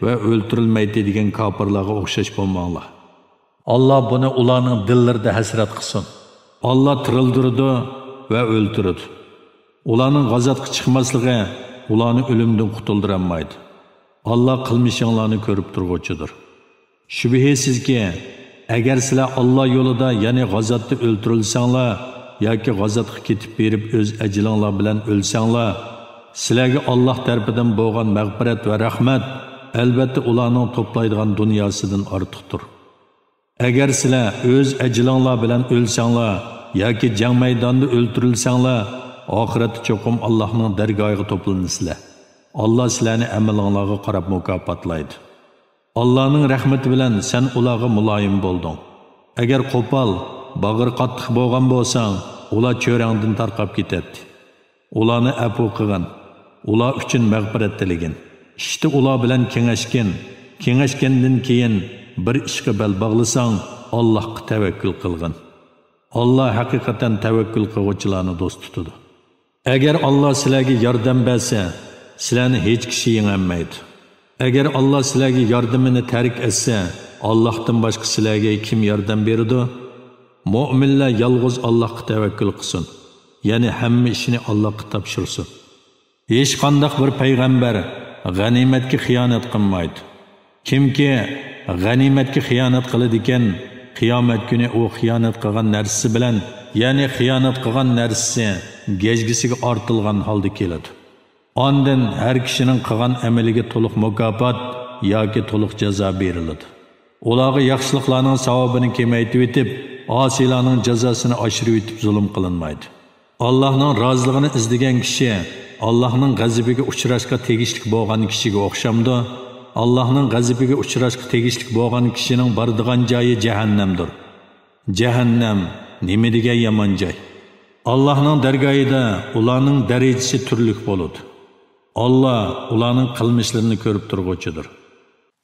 ۋە ئۆلتۈرۈلمەيتتى دېگەن كاپىرلارغا ئوخشاش بولماڭلار. ئاللا بۇنى ئۇلارنىڭ دىللىرىدا ھەسرەت قىلسۇن. ئاللا تىرىلدۈرىدۇ ۋە ئۆلتۈرىدۇ. ئۇلارنىڭ غازاتقا چىقماسلىقى ئۇلارنى ئۆلۈمدىن قۇتۇلدۇرالمايدۇ. ئاللا قىلمىشىڭلارنى كۆرۈپ تۇرغۇچىدۇر. شۈبھىسىزكى، ئەگەر سىلەر ئاللا يولىدا، يەنى غازاتتا ئۆلتۈرۈلسەڭلار ياكى غازاتقا كېتىپ بېرىپ ئۆز ئەجىلىڭلار بىلەن ئۆلسەڭلار، سىلەرگە ئاللا تەرىپىدىن بولغان مەغپىرەت ۋە رەھمەت، ئەلۋەتتە، ئۇلارنىڭ توپلايدىغان دۇنياسىدىن ئارتۇقتۇر. ئەگەر سىلەر ئۆز ئەجىلىڭلار بىلەن ئۆلسەڭلار ياكى جەڭ مەيدانىدا ئۆلتۈرۈلسەڭلار، ئاخىرەتتە چوقۇم ئاللانىڭ دەرگاھىغا توپلىنىسىلەر. ئاللا سىلەرنى ئەمىلىڭلارغا قاراپ مۇكاپاتلايدۇ. ئاللانىڭ رەھمىتى بىلەن سەن ئۇلارغا مۇلايىم بولدۇڭ. ئەگەر قوپال، باغرى قاتتىق بولغان بولساڭ، ئۇلار چۆرەڭدىن تارقاپ كېتەتتى. ئۇلارنى ئەپۇ قىلغىن، ئۇلار ئۈچۈن مەغپىرەت تىلىگىن. ئىشتا ئۇلار بىلەن كېڭەشكىن. كېڭەشكەندىن كېيىن بىر ئىشقا بەل باغلىساڭ، ئاللاھقا تەۋەككۈل قىلغىن. ئاللا ھەقىقەتەن تەۋەككۈل قىلغۇچىلارنى دوست تۇتىدۇ. ئەگەر ئاللا سىلەرگە ياردەم بەرسە، سىلەرنى ھېچ كىشى يېڭەلمەيدۇ. ئەگەر ئاللا سىلەرگە ياردىمىنى تەرك ئەتسە، ئاللاھتىن باشقا سىلەرگە كىم ياردەم بېرىدۇ؟ مۆمىنلەر يالغۇز ئاللاھقا تەۋەككۈل قىلسۇن، يەنى ھەممە ئىشىنى ئاللاھقا تاپشۇرسۇن. ھېچقانداق بىر پەيغەمبەر غەنىيمەتكە خىيانەت قىلمايدۇ. كىمكى غەنىيمەتكە خىيانەت قىلىدىكەن، قىيامەت كۈنى ئۇ خىيانەت قىلغان نەرسىسى بىلەن، يەنى خىيانەت قىلغان نەرسىسى گەجگىسىگە ئارتىلغان ھالدا كېلىدۇ. ئاندىن ھەر كىشىنىڭ قىلغان ئەمىلىگە تولۇق مۇكاپات ياكى تولۇق جازا بېرىلىدۇ. ئۇلارغا ياخشىلىقلارنىڭ ساۋابىنى كېمەيتىۋېتىپ، ئاسىيلارنىڭ جازاسىنى ئاشۇرۇۋېتىپ زۇلۇم قىلىنمايدۇ. ئاللاھنىڭ رازىلىقىنى ئىزدىگەن كىشى ئاللاھنىڭ غەزىپىگە ئۇچراشقا تېگىشلىك بولغان كىشىگە ئوخشامدۇ؟ ئاللاھنىڭ غەزىپىگە ئۇچراشقا تېگىشلىك بولغان كىشىنىڭ بارىدىغان جايى جەھەننەمدۇر. جەھەننەم نېمە دېگەن يامان جاي! ئاللاھنىڭ دەرگاھىدا ئۇلارنىڭ دەرىجىسى تۈرلۈك بولىدۇ. ئاللا ئۇلارنىڭ قىلمىشلىرىنى كۆرۈپ تۇرغۇچىدۇر.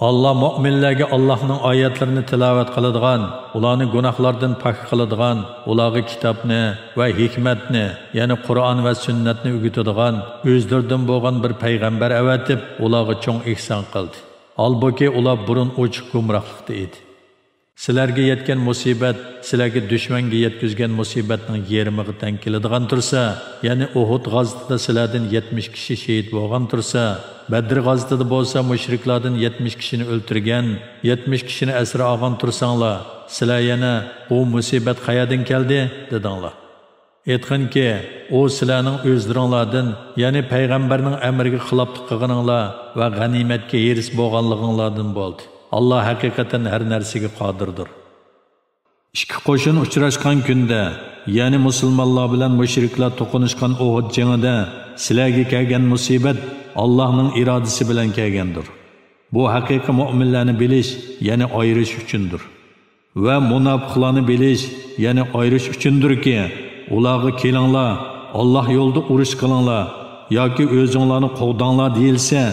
ئاللا مۆمىنلەرگە ئاللاھنىڭ ئايەتلىرىنى تىلاۋەت قىلىدىغان، ئۇلارنى گۇناھلاردىن پاك قىلىدىغان، ئۇلارغا كىتابنى ۋە ھېكمەتنى، يەنى قۇرئان ۋە سۈننەتنى ئۆگىتىدىغان ئۆزلىرىدىن بولغان بىر پەيغەمبەر ئەۋەتىپ، ئۇلارغا چوڭ ئېھسان قىلدى. ھالبۇكى، ئۇلار بۇرۇن ئوچۇق گۇمراھلىقتا ئىدى. سىلەرگە يەتكەن مۇسىبەت سىلەرگە دۈشمەنگە يەتكۈزگەن مۇسىبەتنىڭ يېرىمىغا تەڭ كېلىدىغان تۇرسا، يەنى ئۇھۇد غازىتىدا سىلەردىن يەتمىش كىشى شېھىت بولغان تۇرسا، بەدر غازىتىدا بولسا مۇشرىكلاردىن يەتمىش كىشىنى ئۆلتۈرگەن، يەتمىش كىشىنى ئەسىر ئالغان تۇرساڭلار، سىلەر يەنە «بۇ مۇسىبەت قەيەردىن كەلدى؟» دېدىڭلار. ئېيتقىنكى، ئۇ سىلەرنىڭ ئۆزلىرىڭلاردىن، يەنى پەيغەمبەرنىڭ ئەمرىگە خىلاپلىق قىلغىنىڭلار ۋە غەنىيمەتكە ھېرىس بولغانلىقىڭلاردىن بولدى. ئاللا ھەقىقەتەن ھەر نەرسىگە قادىردۇر. ئىككى قوشۇن ئۇچراشقان كۈندە، يەنى مۇسۇلمانلار بىلەن مۇشرىكلار توقۇنۇشقان ئۇھۇد جېڭىدە سىلەرگە كەلگەن مۇسىبەت ئاللانىڭ ئىرادىسى بىلەن كەلگەندۇر. بۇ ھەقىقىي مۆمىنلەرنى بىلىش، يەنى ئايرىش ئۈچۈندۇر. ۋە مۇناپىقلارنى بىلىش، يەنى ئايرىش ئۈچۈندۇركى، ئۇلارغا «كېلىڭلار، ئاللا يولىدا ئۇرۇش قىلىڭلار ياكى ئۆزۈڭلارنى قوغداڭلار» دېيىلسە،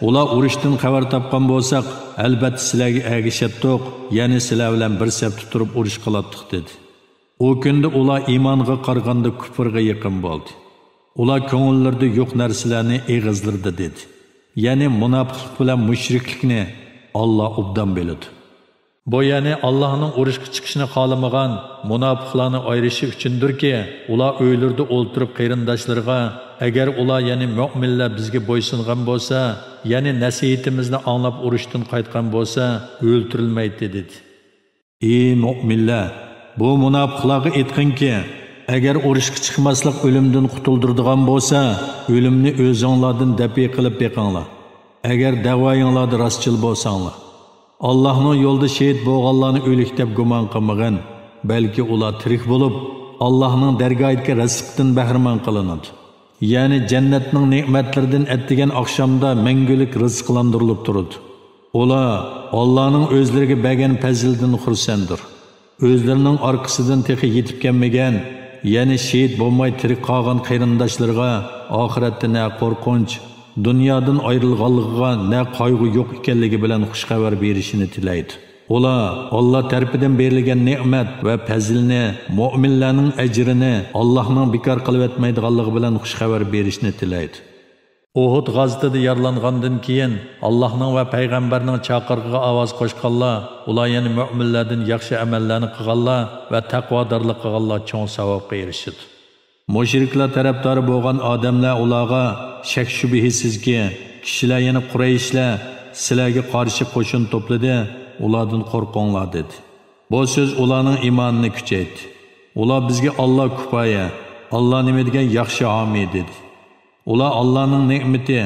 ئۇلار ئۇرۇشتىن خەۋەر تاپقان بولساق، ئەلبەتتە سىلەرگە ئەگىشەتتۇق، يەنى سىلەر بىلەن بىر سەپتە تۇرۇپ ئۇرۇش قىلاتتۇق، دېدى. ئۇ كۈندە ئۇلار ئىمانغا قارىغاندا كۇپرغا يېقىن بولدى. ئۇلار كۆڭۈللىرىدە يوق نەرسىلەرنى ئېغىزلىرىدا دېدى. يەنى مۇناپىقلىق بىلەن مۇشرىكلىكنى ئاللا ئوبدان بىلىدۇ. بۇ، يەنى ئاللانىڭ ئۇرۇشقا چىقىشىنى خالىمىغان مۇناپىقلارنى ئايرىشى ئۈچۈندۇركى، ئۇلار ئۆيلىرىدە ئولتۇرۇپ قېرىنداشلىرىغا، «ئەگەر ئۇلار، يەنى مۆمىنلەر بىزگە بويسۇنغان بولسا، يەنى نەسىھىتىمىزنى ئاڭلاپ ئۇرۇشتىن قايتقان بولسا، ئۆلتۈرۈلمەيتتى» دېدى. ئى مۆمىنلەر! بۇ مۇناپىقلارغا ئېيتقىنكى، ئەگەر ئۇرۇشقا چىقماسلىق ئۆلۈمدىن قۇتۇلدۇرىدىغان بولسا، ئۆلۈمنى ئۆزۈڭلاردىن دەپئى قىلىپ بېقىڭلار. ئەگەر دەۋايىڭلاردا راستچىل بولساڭلار. ئاللاھنىڭ يولىدا شېھىت بولغانلارنى ئۆلۈك دەپ گۇمان قىلمىغىن، بەلكى ئۇلار تىرىك بولۇپ، ئاللاھنىڭ دەرگاھىدىكى رىزىقتىن بەھرىمەن قىلىنىدۇ. يەنى جەننەتنىڭ نېمەتلىرىدىن ئەتىگەن ئاخشامدا مەڭگۈلۈك رىزىقلاندۇرۇلۇپ تۇرىدۇ. ئۇلار ئاللانىڭ ئۆزلىرىگە بەرگەن پەزلىدىن خۇرسەنددۇر. ئۆزلىرىنىڭ ئارقىسىدىن تېخى يېتىپ كەلمىگەن، يەنى شېھىت بولماي تىرىك قالغان قېرىنداشلىرىغا ئاخىرەتتە نە قورقۇنچ، دۇنيادىن ئايرىلغانلىقىغا نە قايغۇ يوق ئىكەنلىكى بىلەن خۇش خەۋەر بېرىشىنى تىلەيدۇ. ئۇلار ئاللا تەرىپىدىن بېرىلگەن نېمەت ۋە پەزىلنى، مۆمىنلەرنىڭ ئەجرىنى ئاللانىڭ بىكار قىلىۋەتمەيدىغانلىقى بىلەن خۇش خەۋەر بېرىشنى تىلەيدۇ. ئۇھۇد غازىتىدە يارىلانغاندىن كېيىن، ئاللانىڭ ۋە پەيغەمبەرنىڭ چاقىرىقىغا ئاۋاز قوشقانلار، ئۇلار يەنى مۆمىنلەردىن ياخشى ئەمەللەرنى قىلغانلار ۋە تەقۋادارلىق قىلغانلار چوڭ ساۋابقا ئېرىشىدۇ. مۇشرىكلار تەرەپدارى بولغان ئادەملەر ئۇلارغا، شەك-شۈبھىسىزكى، كىشىلەر، يەنى قۇرەيشلەر سىلەرگە قارشى قوشۇن توپلىدى، ئۇلاردىن قورقۇڭلار، دېدى. بۇ سۆز ئۇلارنىڭ ئىمانىنى كۈچەيتتى. ئۇلار، بىزگە ئاللا كۇپايە، ئاللا نېمە دېگەن ياخشى ھامىي، دېدى. ئۇلار ئاللانىڭ نېمىتى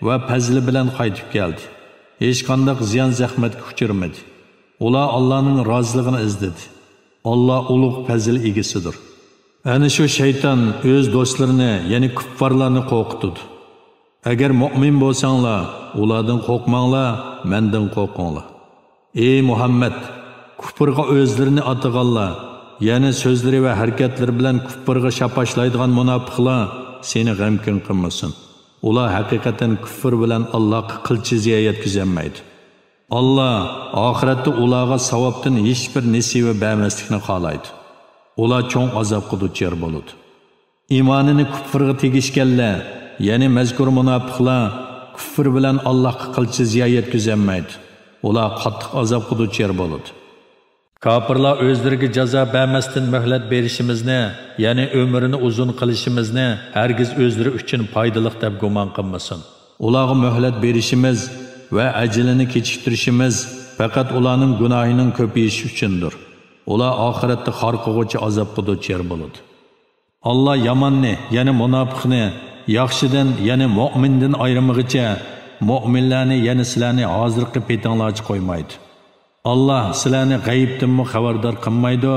ۋە پەزلى بىلەن قايتىپ كەلدى. ھېچقانداق زىيان-زەخمەتكە ئۇچرىمىدى. ئۇلار ئاللانىڭ رازىلىقىنى ئىزلىدى. ئاللا ئۇلۇغ پەزىل ئىگىسىدۇر. ئەنە شۇ شەيتان ئۆز دوستلىرىنى، يەنى كۇپپارلارنى قورقۇتىدۇ. ئەگەر مۆمىن بولساڭلار، ئۇلاردىن قورقماڭلار، مەندىن قورقۇڭلار. ئەي مۇھەممەد، كۇپرغا ئۆزلىرىنى ئاتىغانلار، يەنى سۆزلىرى ۋە ھەرىكەتلىرى بىلەن كۇپرغا شاپاشلايدىغان مۇناپىقلار سېنى غەمكىن قىلمىسۇن. ئۇلار ھەقىقەتەن كۇپر بىلەن ئاللاغا قىلچە زىيان يەتكۈزەلمەيدۇ. ئاللا ئاخىرەتتە ئۇلارغا ساۋابتىن ھېچبىر نېسىۋە بەرمەسلىكنى خالايدۇ. ئۇلار چوڭ ئازابقا دۇچار بولىدۇ. ئىمانىنى كۇپرغا تېگىشكەنلەر، يەنى مەزكۇر مۇناپىقلار كۇپر بىلەن ئاللاھقا قىلچە زىيان يەتكۈزەلمەيدۇ. ئۇلار قاتتىق ئازابقا دۇچار بولىدۇ. كاپىرلار ئۆزلىرىگە جازا بەرمەستىن مۆھلەت بېرىشىمىزنى، يەنى ئۆمرىنى ئۇزۇن قىلىشىمىزنى ھەرگىز ئۆزلىرى ئۈچۈن پايدىلىق دەپ گۇمان قىلمىسۇن. ئۇلارغا مۆھلەت بېرىشىمىز ۋە ئەجىلىنى كېچىكتۈرۈشىمىز پەقەت ئۇلارنىڭ گۇناھىنىڭ كۆپىيىشى ئۈچۈندۇر. ئۇلار ئاخىرەتتە خار قىلغۇچى ئازابقا دۇچار بولىدۇ. ئاللا ياماننى، يەنى مۇناپىقنى، ياخشىدىن، يەنى مۆمىندىن ئايرىمىغىچە، مۆمىنلەرنى، يەنى سىلەرنى ھازىرقى پېتىڭلارچە قويمايدۇ. ئاللا سىلەرنى غەيىبتىنمۇ خەۋەردار قىلمايدۇ،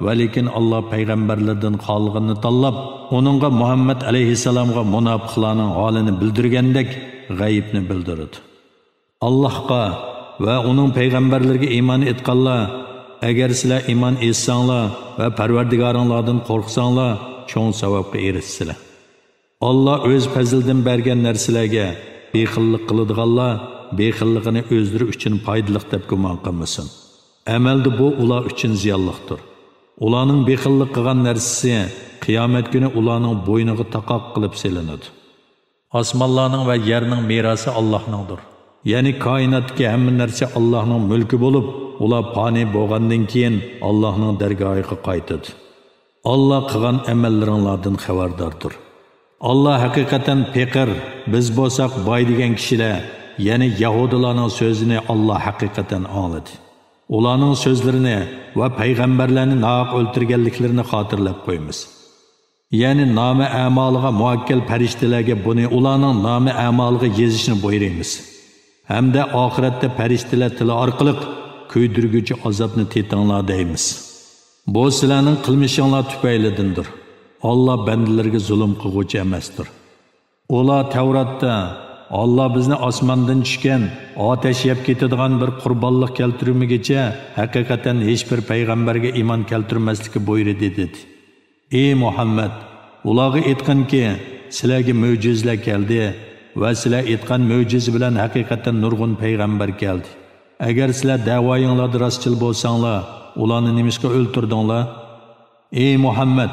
ۋەلىكىن ئاللا پەيغەمبەرلىرىدىن خالىغىنىنى تاللاپ، ئۇنىڭغا، مۇھەممەد ئەلەيھىسسالامغا، مۇناپىقلارنىڭ ھالىنى بىلدۈرگەندەك غەيىبنى بىلدۈرىدۇ. ئاللاھقا ۋە ئۇنىڭ پەيغەمبەرلىرىگە ئىمان ئېيتقانلار، ئەگەر سىلەر ئىمان ئېيتساڭلار ۋە پەرۋەردىگارىڭلاردىن قورقساڭلار، چوڭ ساۋابقا ئېرىشىسىلەر. ئاللا ئۆز پەزلىدىن بەرگەن نەرسىلەرگە بېخىللىق قىلىدىغانلار بېخىللىقىنى ئۆزلىرى ئۈچۈن پايدىلىق دەپ گۇمان قىلمىسۇن. ئەمەلدە بۇ ئۇلار ئۈچۈن زىيانلىقتۇر. ئۇلارنىڭ بېخىللىق قىلغان نەرسىسى قىيامەت كۈنى ئۇلارنىڭ بوينىغا تاقاق قىلىپ سېلىنىدۇ. ئاسمانلارنىڭ ۋە يەرنىڭ مىراسى ئاللاھنىڭدۇر. يەنى كائىناتتىكى ھەممە نەرسە ئاللاھنىڭ مۈلكى بولۇپ، ئۇلار پانىي بولغاندىن كېيىن ئاللاھنىڭ دەرگاھىغا قايتىدۇ. ئاللا قىلغان ئەمەللىرىڭلاردىن خەۋەرداردۇر. ئاللا ھەقىقەتەن پېقىر، بىز بولساق باي دېگەن كىشىلەر، يەنى يەھۇدىيلارنىڭ سۆزىنى ئاللا ھەقىقەتەن ئاڭلىدى. ئۇلارنىڭ سۆزلىرىنى ۋە پەيغەمبەرلەرنى ناھەق ئۆلتۈرگەنلىكلىرىنى خاتىرىلەپ قويىمىز. يەنى نامە ئەمالىغا مۇۋەككىل پەرىشتىلەرگە بۇنى ئۇلارنىڭ نامە ئەمالىغا يېزىشنى بۇيرۇيمىز. ھەمدە ئاخىرەتتە پەرىشتىلەر تىلى ئارقىلىق كۆيدۈرگۈچى ئازابنى تېتىڭلار دەيمىز. بۇ سىلەرنىڭ قىلمىشىڭلار تۈپەيلىدىندۇر. ئاللا بەندىلىرىگە زۇلۇم قىلغۇچى ئەمەستۇر. ئۇلار تەۋراتتا، ئاللا بىزنى ئاسماندىن چۈشكەن، ئاتەش يەپ كېتىدىغان بىر قۇربانلىق كەلتۈرمىگۈچە، ھەقىقەتەن ھېچبىر پەيغەمبەرگە ئىمان كەلتۈرمەسلىككە بۇيرۇدى، دېدى. ئى مۇھەممەد، ئۇلارغا ئېيتقىنكى، سىلەرگە مۆجىزىلەر كەلدى ۋە سىلەر ئېيتقان مۆجىزە بىلەن ھەقىقەتەن نۇرغۇن پەيغەمبەر كەلدى. ئەگەر سىلەر دەۋايىڭلاردا راستچىل بولساڭلار، ئۇلارنى نېمىشقا ئۆلتۈردۈڭلار؟ ئى مۇھەممەد!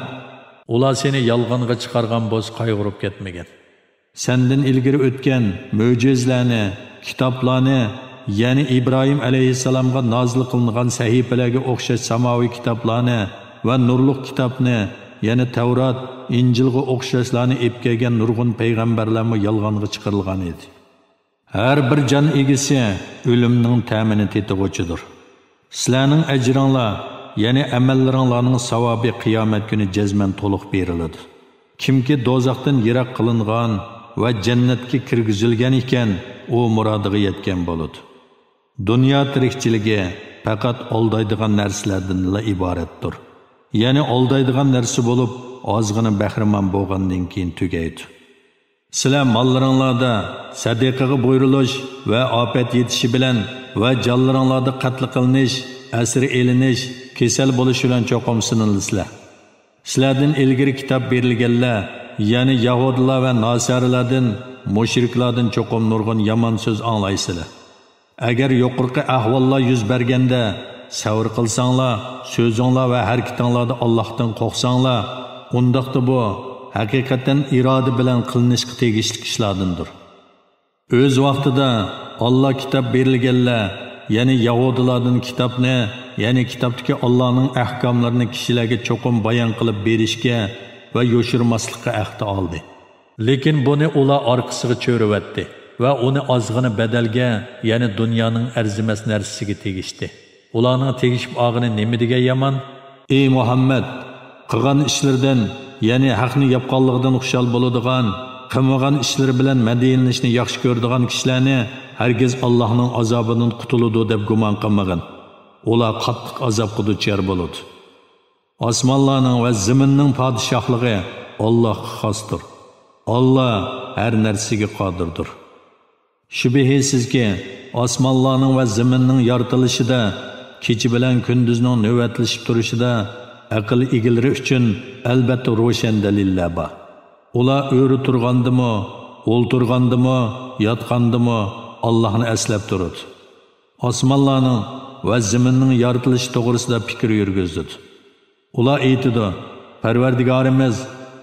ئۇلار سېنى يالغانغا چىقارغان بولسا قايغۇرۇپ كەتمىگىن. سەندىن ئىلگىرى ئۆتكەن مۆجىزىلەرنى، كىتابلارنى، يەنى ئىبراھىم ئەلەيھىسسالامغا نازىل قىلىنغان سەھىپىلەرگە ئوخشاش ساماۋىي كىتابلارنى ۋە نۇرلۇق كىتابنى، يەنى تەۋرات، ئىنجىلغا ئوخشاشلارنى ئېلىپ كەلگەن نۇرغۇن پەيغەمبەرلەرمۇ يالغانغا چىقىرىلغان ئىدى. ھەر بىر جان ئىگىسى ئۆلۈمنىڭ تەمىنى تېتىغۇچىدۇر. سىلەرنىڭ ئەجرىڭلار، يەنى ئەمەللىرىڭلارنىڭ ساۋابى قىيامەت كۈنى جەزمەن تولۇق بېرىلىدۇ. كىمكى دوزاختىن يىراق قىلىنغان ۋە جەننەتكە كىرگۈزۈلگەن ئىكەن، ئۇ مۇرادىغا يەتكەن بولىدۇ. دۇنيا تىرىكچىلىكى پەقەت ئالدايدىغان نەرسىلەردىنلا ئىبارەتتۇر. يەنى ئالدايدىغان نەرسە بولۇپ، ئازغىنە بەھرىمەن بولغاندىن كېيىن تۈگەيدۇ. سىلەر ماللىرىڭلاردا سەدىقىگە بۇيرۇلۇش ۋە ئاپەت يېتىشى بىلەن ۋە جانلىرىڭلاردا قەتل قىلىنىش، ئەسىر ئېلىنىش، كېسەل بولۇش بىلەن چوقۇم سىنىلىسىلەر. سىلەردىن ئىلگىرى كىتاب بېرىلگەنلەر، يەنى يەھۇدىيلار ۋە ناسارىلاردىن، مۇشرىكلاردىن چوقۇم نۇرغۇن يامان سۆز ئاڭلايسىلەر. ئەگەر يۇقىرىقى ئەھۋاللار يۈز بەرگەندە، سەۋر قىلساڭلار، سۆزۈڭلار ۋە ھەرىكىتىڭلاردا ئاللاھتىن قورقساڭلار، ئۇنداقتا بۇ، ھەقىقەتەن ئىرادە بىلەن قىلىنىشقا تېگىشلىك ئىشلاردىندۇر. ئۆز ۋاقتىدا ئاللا كىتاب بېرىلگەنلەر، يەنى يەھۇدىيلاردىن كىتابنى، يەنى كىتابتىكى ئاللانىڭ ئەھكاملىرىنى كىشىلەرگە چوقۇم بايان قىلىپ بېرىشكە ۋە يوشۇرماسلىققا ئەھدە ئالدى. لېكىن بۇنى ئۇلار ئارقىسىغا چۆرۈۋەتتى ۋە ئۇنى ئازغىنە بەدەلگە، يەنى دۇنيانىڭ ئەرزىمەس نەرسىسىگە تېگىشتى. ئۇلارنىڭ تېگىشىپ ئالغىنى نېمە دېگەن يامان! ئى مۇھەممەد! قىلغان ئىشلىرىدىن، يەنى ھەقنى ياپقانلىقىدىن خۇشال بولىدىغان، قىلمىغان ئىشلىرى بىلەن مەدھىيلىنىشنى ياخشى كۆرىدىغان كىشىلەرنى ھەرگىز ئاللاھنىڭ ئازابىدىن قۇتۇلىدۇ دەپ گۇمان قىلمىغىن. ئۇلار قاتتىق ئازابقا دۇچار بولىدۇ. ئاسمانلارنىڭ ۋە زېمىننىڭ پادىشاھلىقى ئاللاھقا خاستۇر. ئاللا ھەر نەرسىگە قادىردۇر. شۈبھىسىزكى، ئاسمانلارنىڭ ۋە زېمىننىڭ يارىتىلىشىدا، كېچە بىلەن كۈندۈزنىڭ نۆۋەتلىشىپ تۇرۇشىدا ئەقىل ئىگىلىرى ئۈچۈن ئەلبەتتە روشەن دەلىللەر بار. ئۇلار ئۆرە تۇرغاندىمۇ، ئولتۇرغاندىمۇ، ياتقاندىمۇ ئاللاھنى ئەسلەپ تۇرىدۇ. ئاسمانلارنىڭ ۋە زېمىننىڭ يارىتىلىشى توغرىسىدا پىكىر يۈرگۈزىدۇ. ئۇلار ئېيتىدۇ، پەرۋەردىگارىمىز،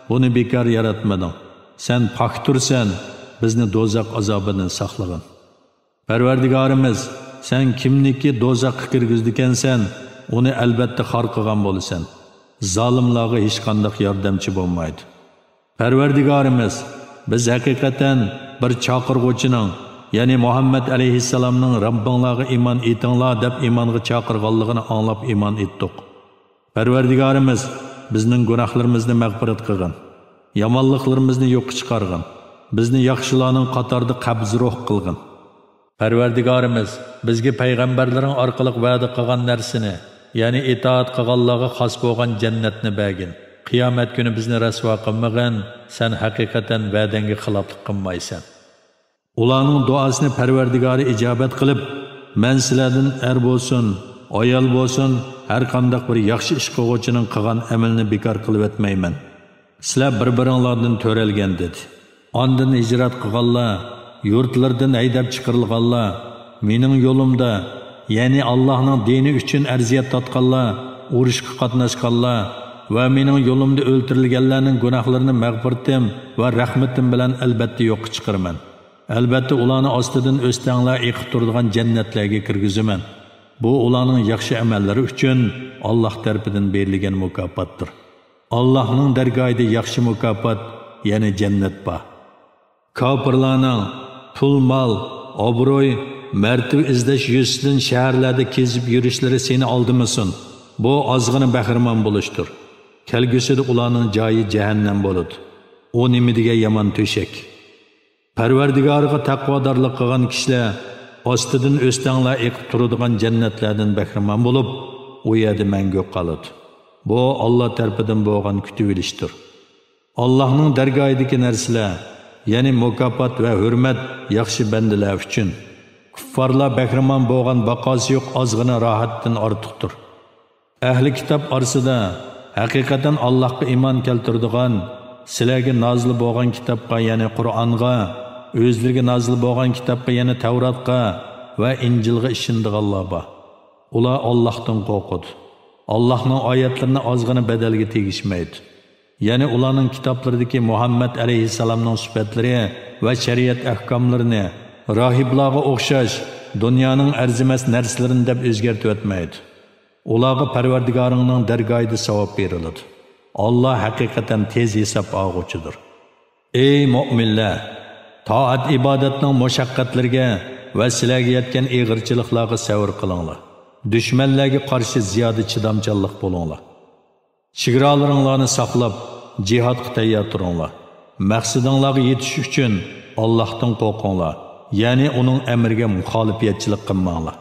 بۇنى بىكار ياراتمىدىڭ. سەن پاكتۇرسەن، بىزنى دوزاخ ئازابىدىن ساقلىغىن. پەرۋەردىگارىمىز، سەن كىمنىكى دوزاخقا كىرگۈزىدىكەنسەن، ئۇنى ئەلبەتتە خار قىلغان بولىسەن. زالىملارغا ھېچقانداق ياردەمچى بولمايدۇ. پەرۋەردىگارىمىز، بىز ھەقىقەتەن بىر چاقىرغۇچىنىڭ، يەنى مۇھەممەد ئەلەيھىسسالامنىڭ رەببىڭلارغا ئىمان ئېيتىڭلار دەپ ئىمانغا چاقىرغانلىقىنى ئاڭلاپ ئىمان ئېيتتۇق. پەرۋەردىگارىمىز، بىزنىڭ گۇناھلىرىمىزنى مەغپىرەت قىلغىن. يامانلىقلىرىمىزنى يوققا چىقارغىن. بىزنى ياخشىلارنىڭ قاتارىدا قەبزى روھ قىلغىن. پەرۋەردىگارىمىز، بىزگە پەيغەمبەرلىرىڭ ئارقىلىق ۋەدە قىلغان نەرسىنى، يەنى ئىتائەت قىلغانلارغا خاس بولغان جەننەتنى بەرگىن. قىيامەت كۈنى بىزنى رەسۋا قىلمىغىن، سەن ھەقىقەتەن ۋەدەڭگە خىلاپلىق قىلمايسەن. ئۇلارنىڭ دۇئاسىنى پەرۋەردىگارى ئىجابەت قىلىپ، مەن سىلەردىن ئەر بولسۇن، ئايال بولسۇن، ھەر قانداق بىر ياخشى ئىش قىلغۇچىنىڭ قىلغان ئەمىلىنى بىكار قىلىۋەتمەيمەن. سىلەر بىر-بىرىڭلاردىن تۆرەلگەن، دېدى. ئاندىن ھىجرەت قىلغانلار، يۇرتلىرىدىن ھەيدەپ چىقىرىلغانلار، مېنىڭ يولۇمدا، يەنى ئاللاھنىڭ دىنى ئۈچۈن ئەزىيەت تارتقانلار، ئۇرۇشقا قاتناشقانلار ۋە مېنىڭ يولۇمدا ئۆلتۈرۈلگەنلەرنىڭ گۇناھلىرىنى مەغپىرىتىم ۋە رەھمىتىم بىلەن ئەلبەتتە يوققا چىقىرىمەن. ئەلبەتتە ئۇلارنى ئاستىدىن ئۆستەڭلار ئېقىپ تۇرىدىغان جەننەتلەرگە كىرگۈزىمەن. بۇ ئۇلارنىڭ ياخشى ئەمەللىرى ئۈچۈن ئاللاھ تەرىپىدىن بېرىلگەن مۇكاپاتتۇر. ئاللاھنىڭ دەرگاھىدا ياخشى مۇكاپات، يەنى جەننەت بار. كاپىرلارنىڭ پۇل-مال، ئابرۇي، مەرتىۋە ئىزدەش يۈزىسىدىن شەھەرلەردە كېزىپ يۈرۈشلىرى سېنى ئالدىمىسۇن. بۇ ئازغىنە بەھرىمەن بولۇشتۇر. كەلگۈسىدە ئۇلارنىڭ جايى جەھەننەم بولىدۇ. ئۇ نېمە دېگەن يامان تۆشەك! پەرۋەردىگارىغا تەقۋادارلىق قىلغان كىشىلەر ئاستىدىن ئۆستەڭلار ئېقىپ تۇرىدىغان جەننەتلەردىن بەھرىمەن بولۇپ، ئۇ يەردە مەڭگۈ قالىدۇ. بۇ ئاللاھ تەرىپىدىن بولغان كۈتۈۋېلىشتۇر. ئاللاھنىڭ دەرگاھىدىكى نەرسىلەر، يەنى مۇكاپات ۋە ھۆرمەت ياخشى بەندىلەر ئۈچۈن. كۇففارلار بەھرىمەن بولغان باقاسى يوق ئازغىنە راھەتتىن ئارتۇقتۇر. ئەھلى كىتاب ئارىسىدا ھەقىقەتەن ئاللاھقا ئىمان كەلتۈرىدىغان، سىلەرگە نازىل بولغان كىتابقا، يەنى قۇرئانغا، ئۆزلىرىگە نازىل بولغان كىتابقا، يەنى تەۋراتقا ۋە ئىنجىلغا ئىشىنىدىغانلار بار. ئۇلار ئاللاھتىن قورقىدۇ. ئاللاھنىڭ ئايەتلىرىنى ئازغىنە بەدەلگە تېگىشمەيدۇ. يەنى ئۇلارنىڭ كىتابلىرىدىكى مۇھەممەد ئەلەيھىسسالامنىڭ سۈپەتلىرى ۋە شەرىئەت ئەھكاملىرىنى راھىبلارغا ئوخشاش دۇنيانىڭ ئەرزىمەس نەرسىلىرىنى دەپ ئۆزگەرتىۋەتمەيدۇ. ئۇلارغا پەرۋەردىگارىڭنىڭ دەرگاھىدا ساۋاب بېرىلىدۇ. ئاللاھ ھەقىقەتەن تېز ھېساب ئالغۇچىدۇر. ئەي مۆمىنلەر! تائەت-ئىبادەتنىڭ مۇشەققەتلىرىگە ۋە سىلەرگە يەتكەن ئېغىرچىلىقلارغا سەۋر قىلىڭلار. دۈشمەنلەرگە قارشى زىيادە چىدامچانلىق بولۇڭلار. چېگرالىرىڭلارنى ساقلاپ، جىھادقا تەييار تۇرۇڭلار. مەقسىتىڭلارغا يېتىش ئۈچۈن ئاللاھتىن قورقۇڭلار، يەنى ئۇنىڭ ئەمرىگە مۇخالىپەتچىلىك قىلماڭلار.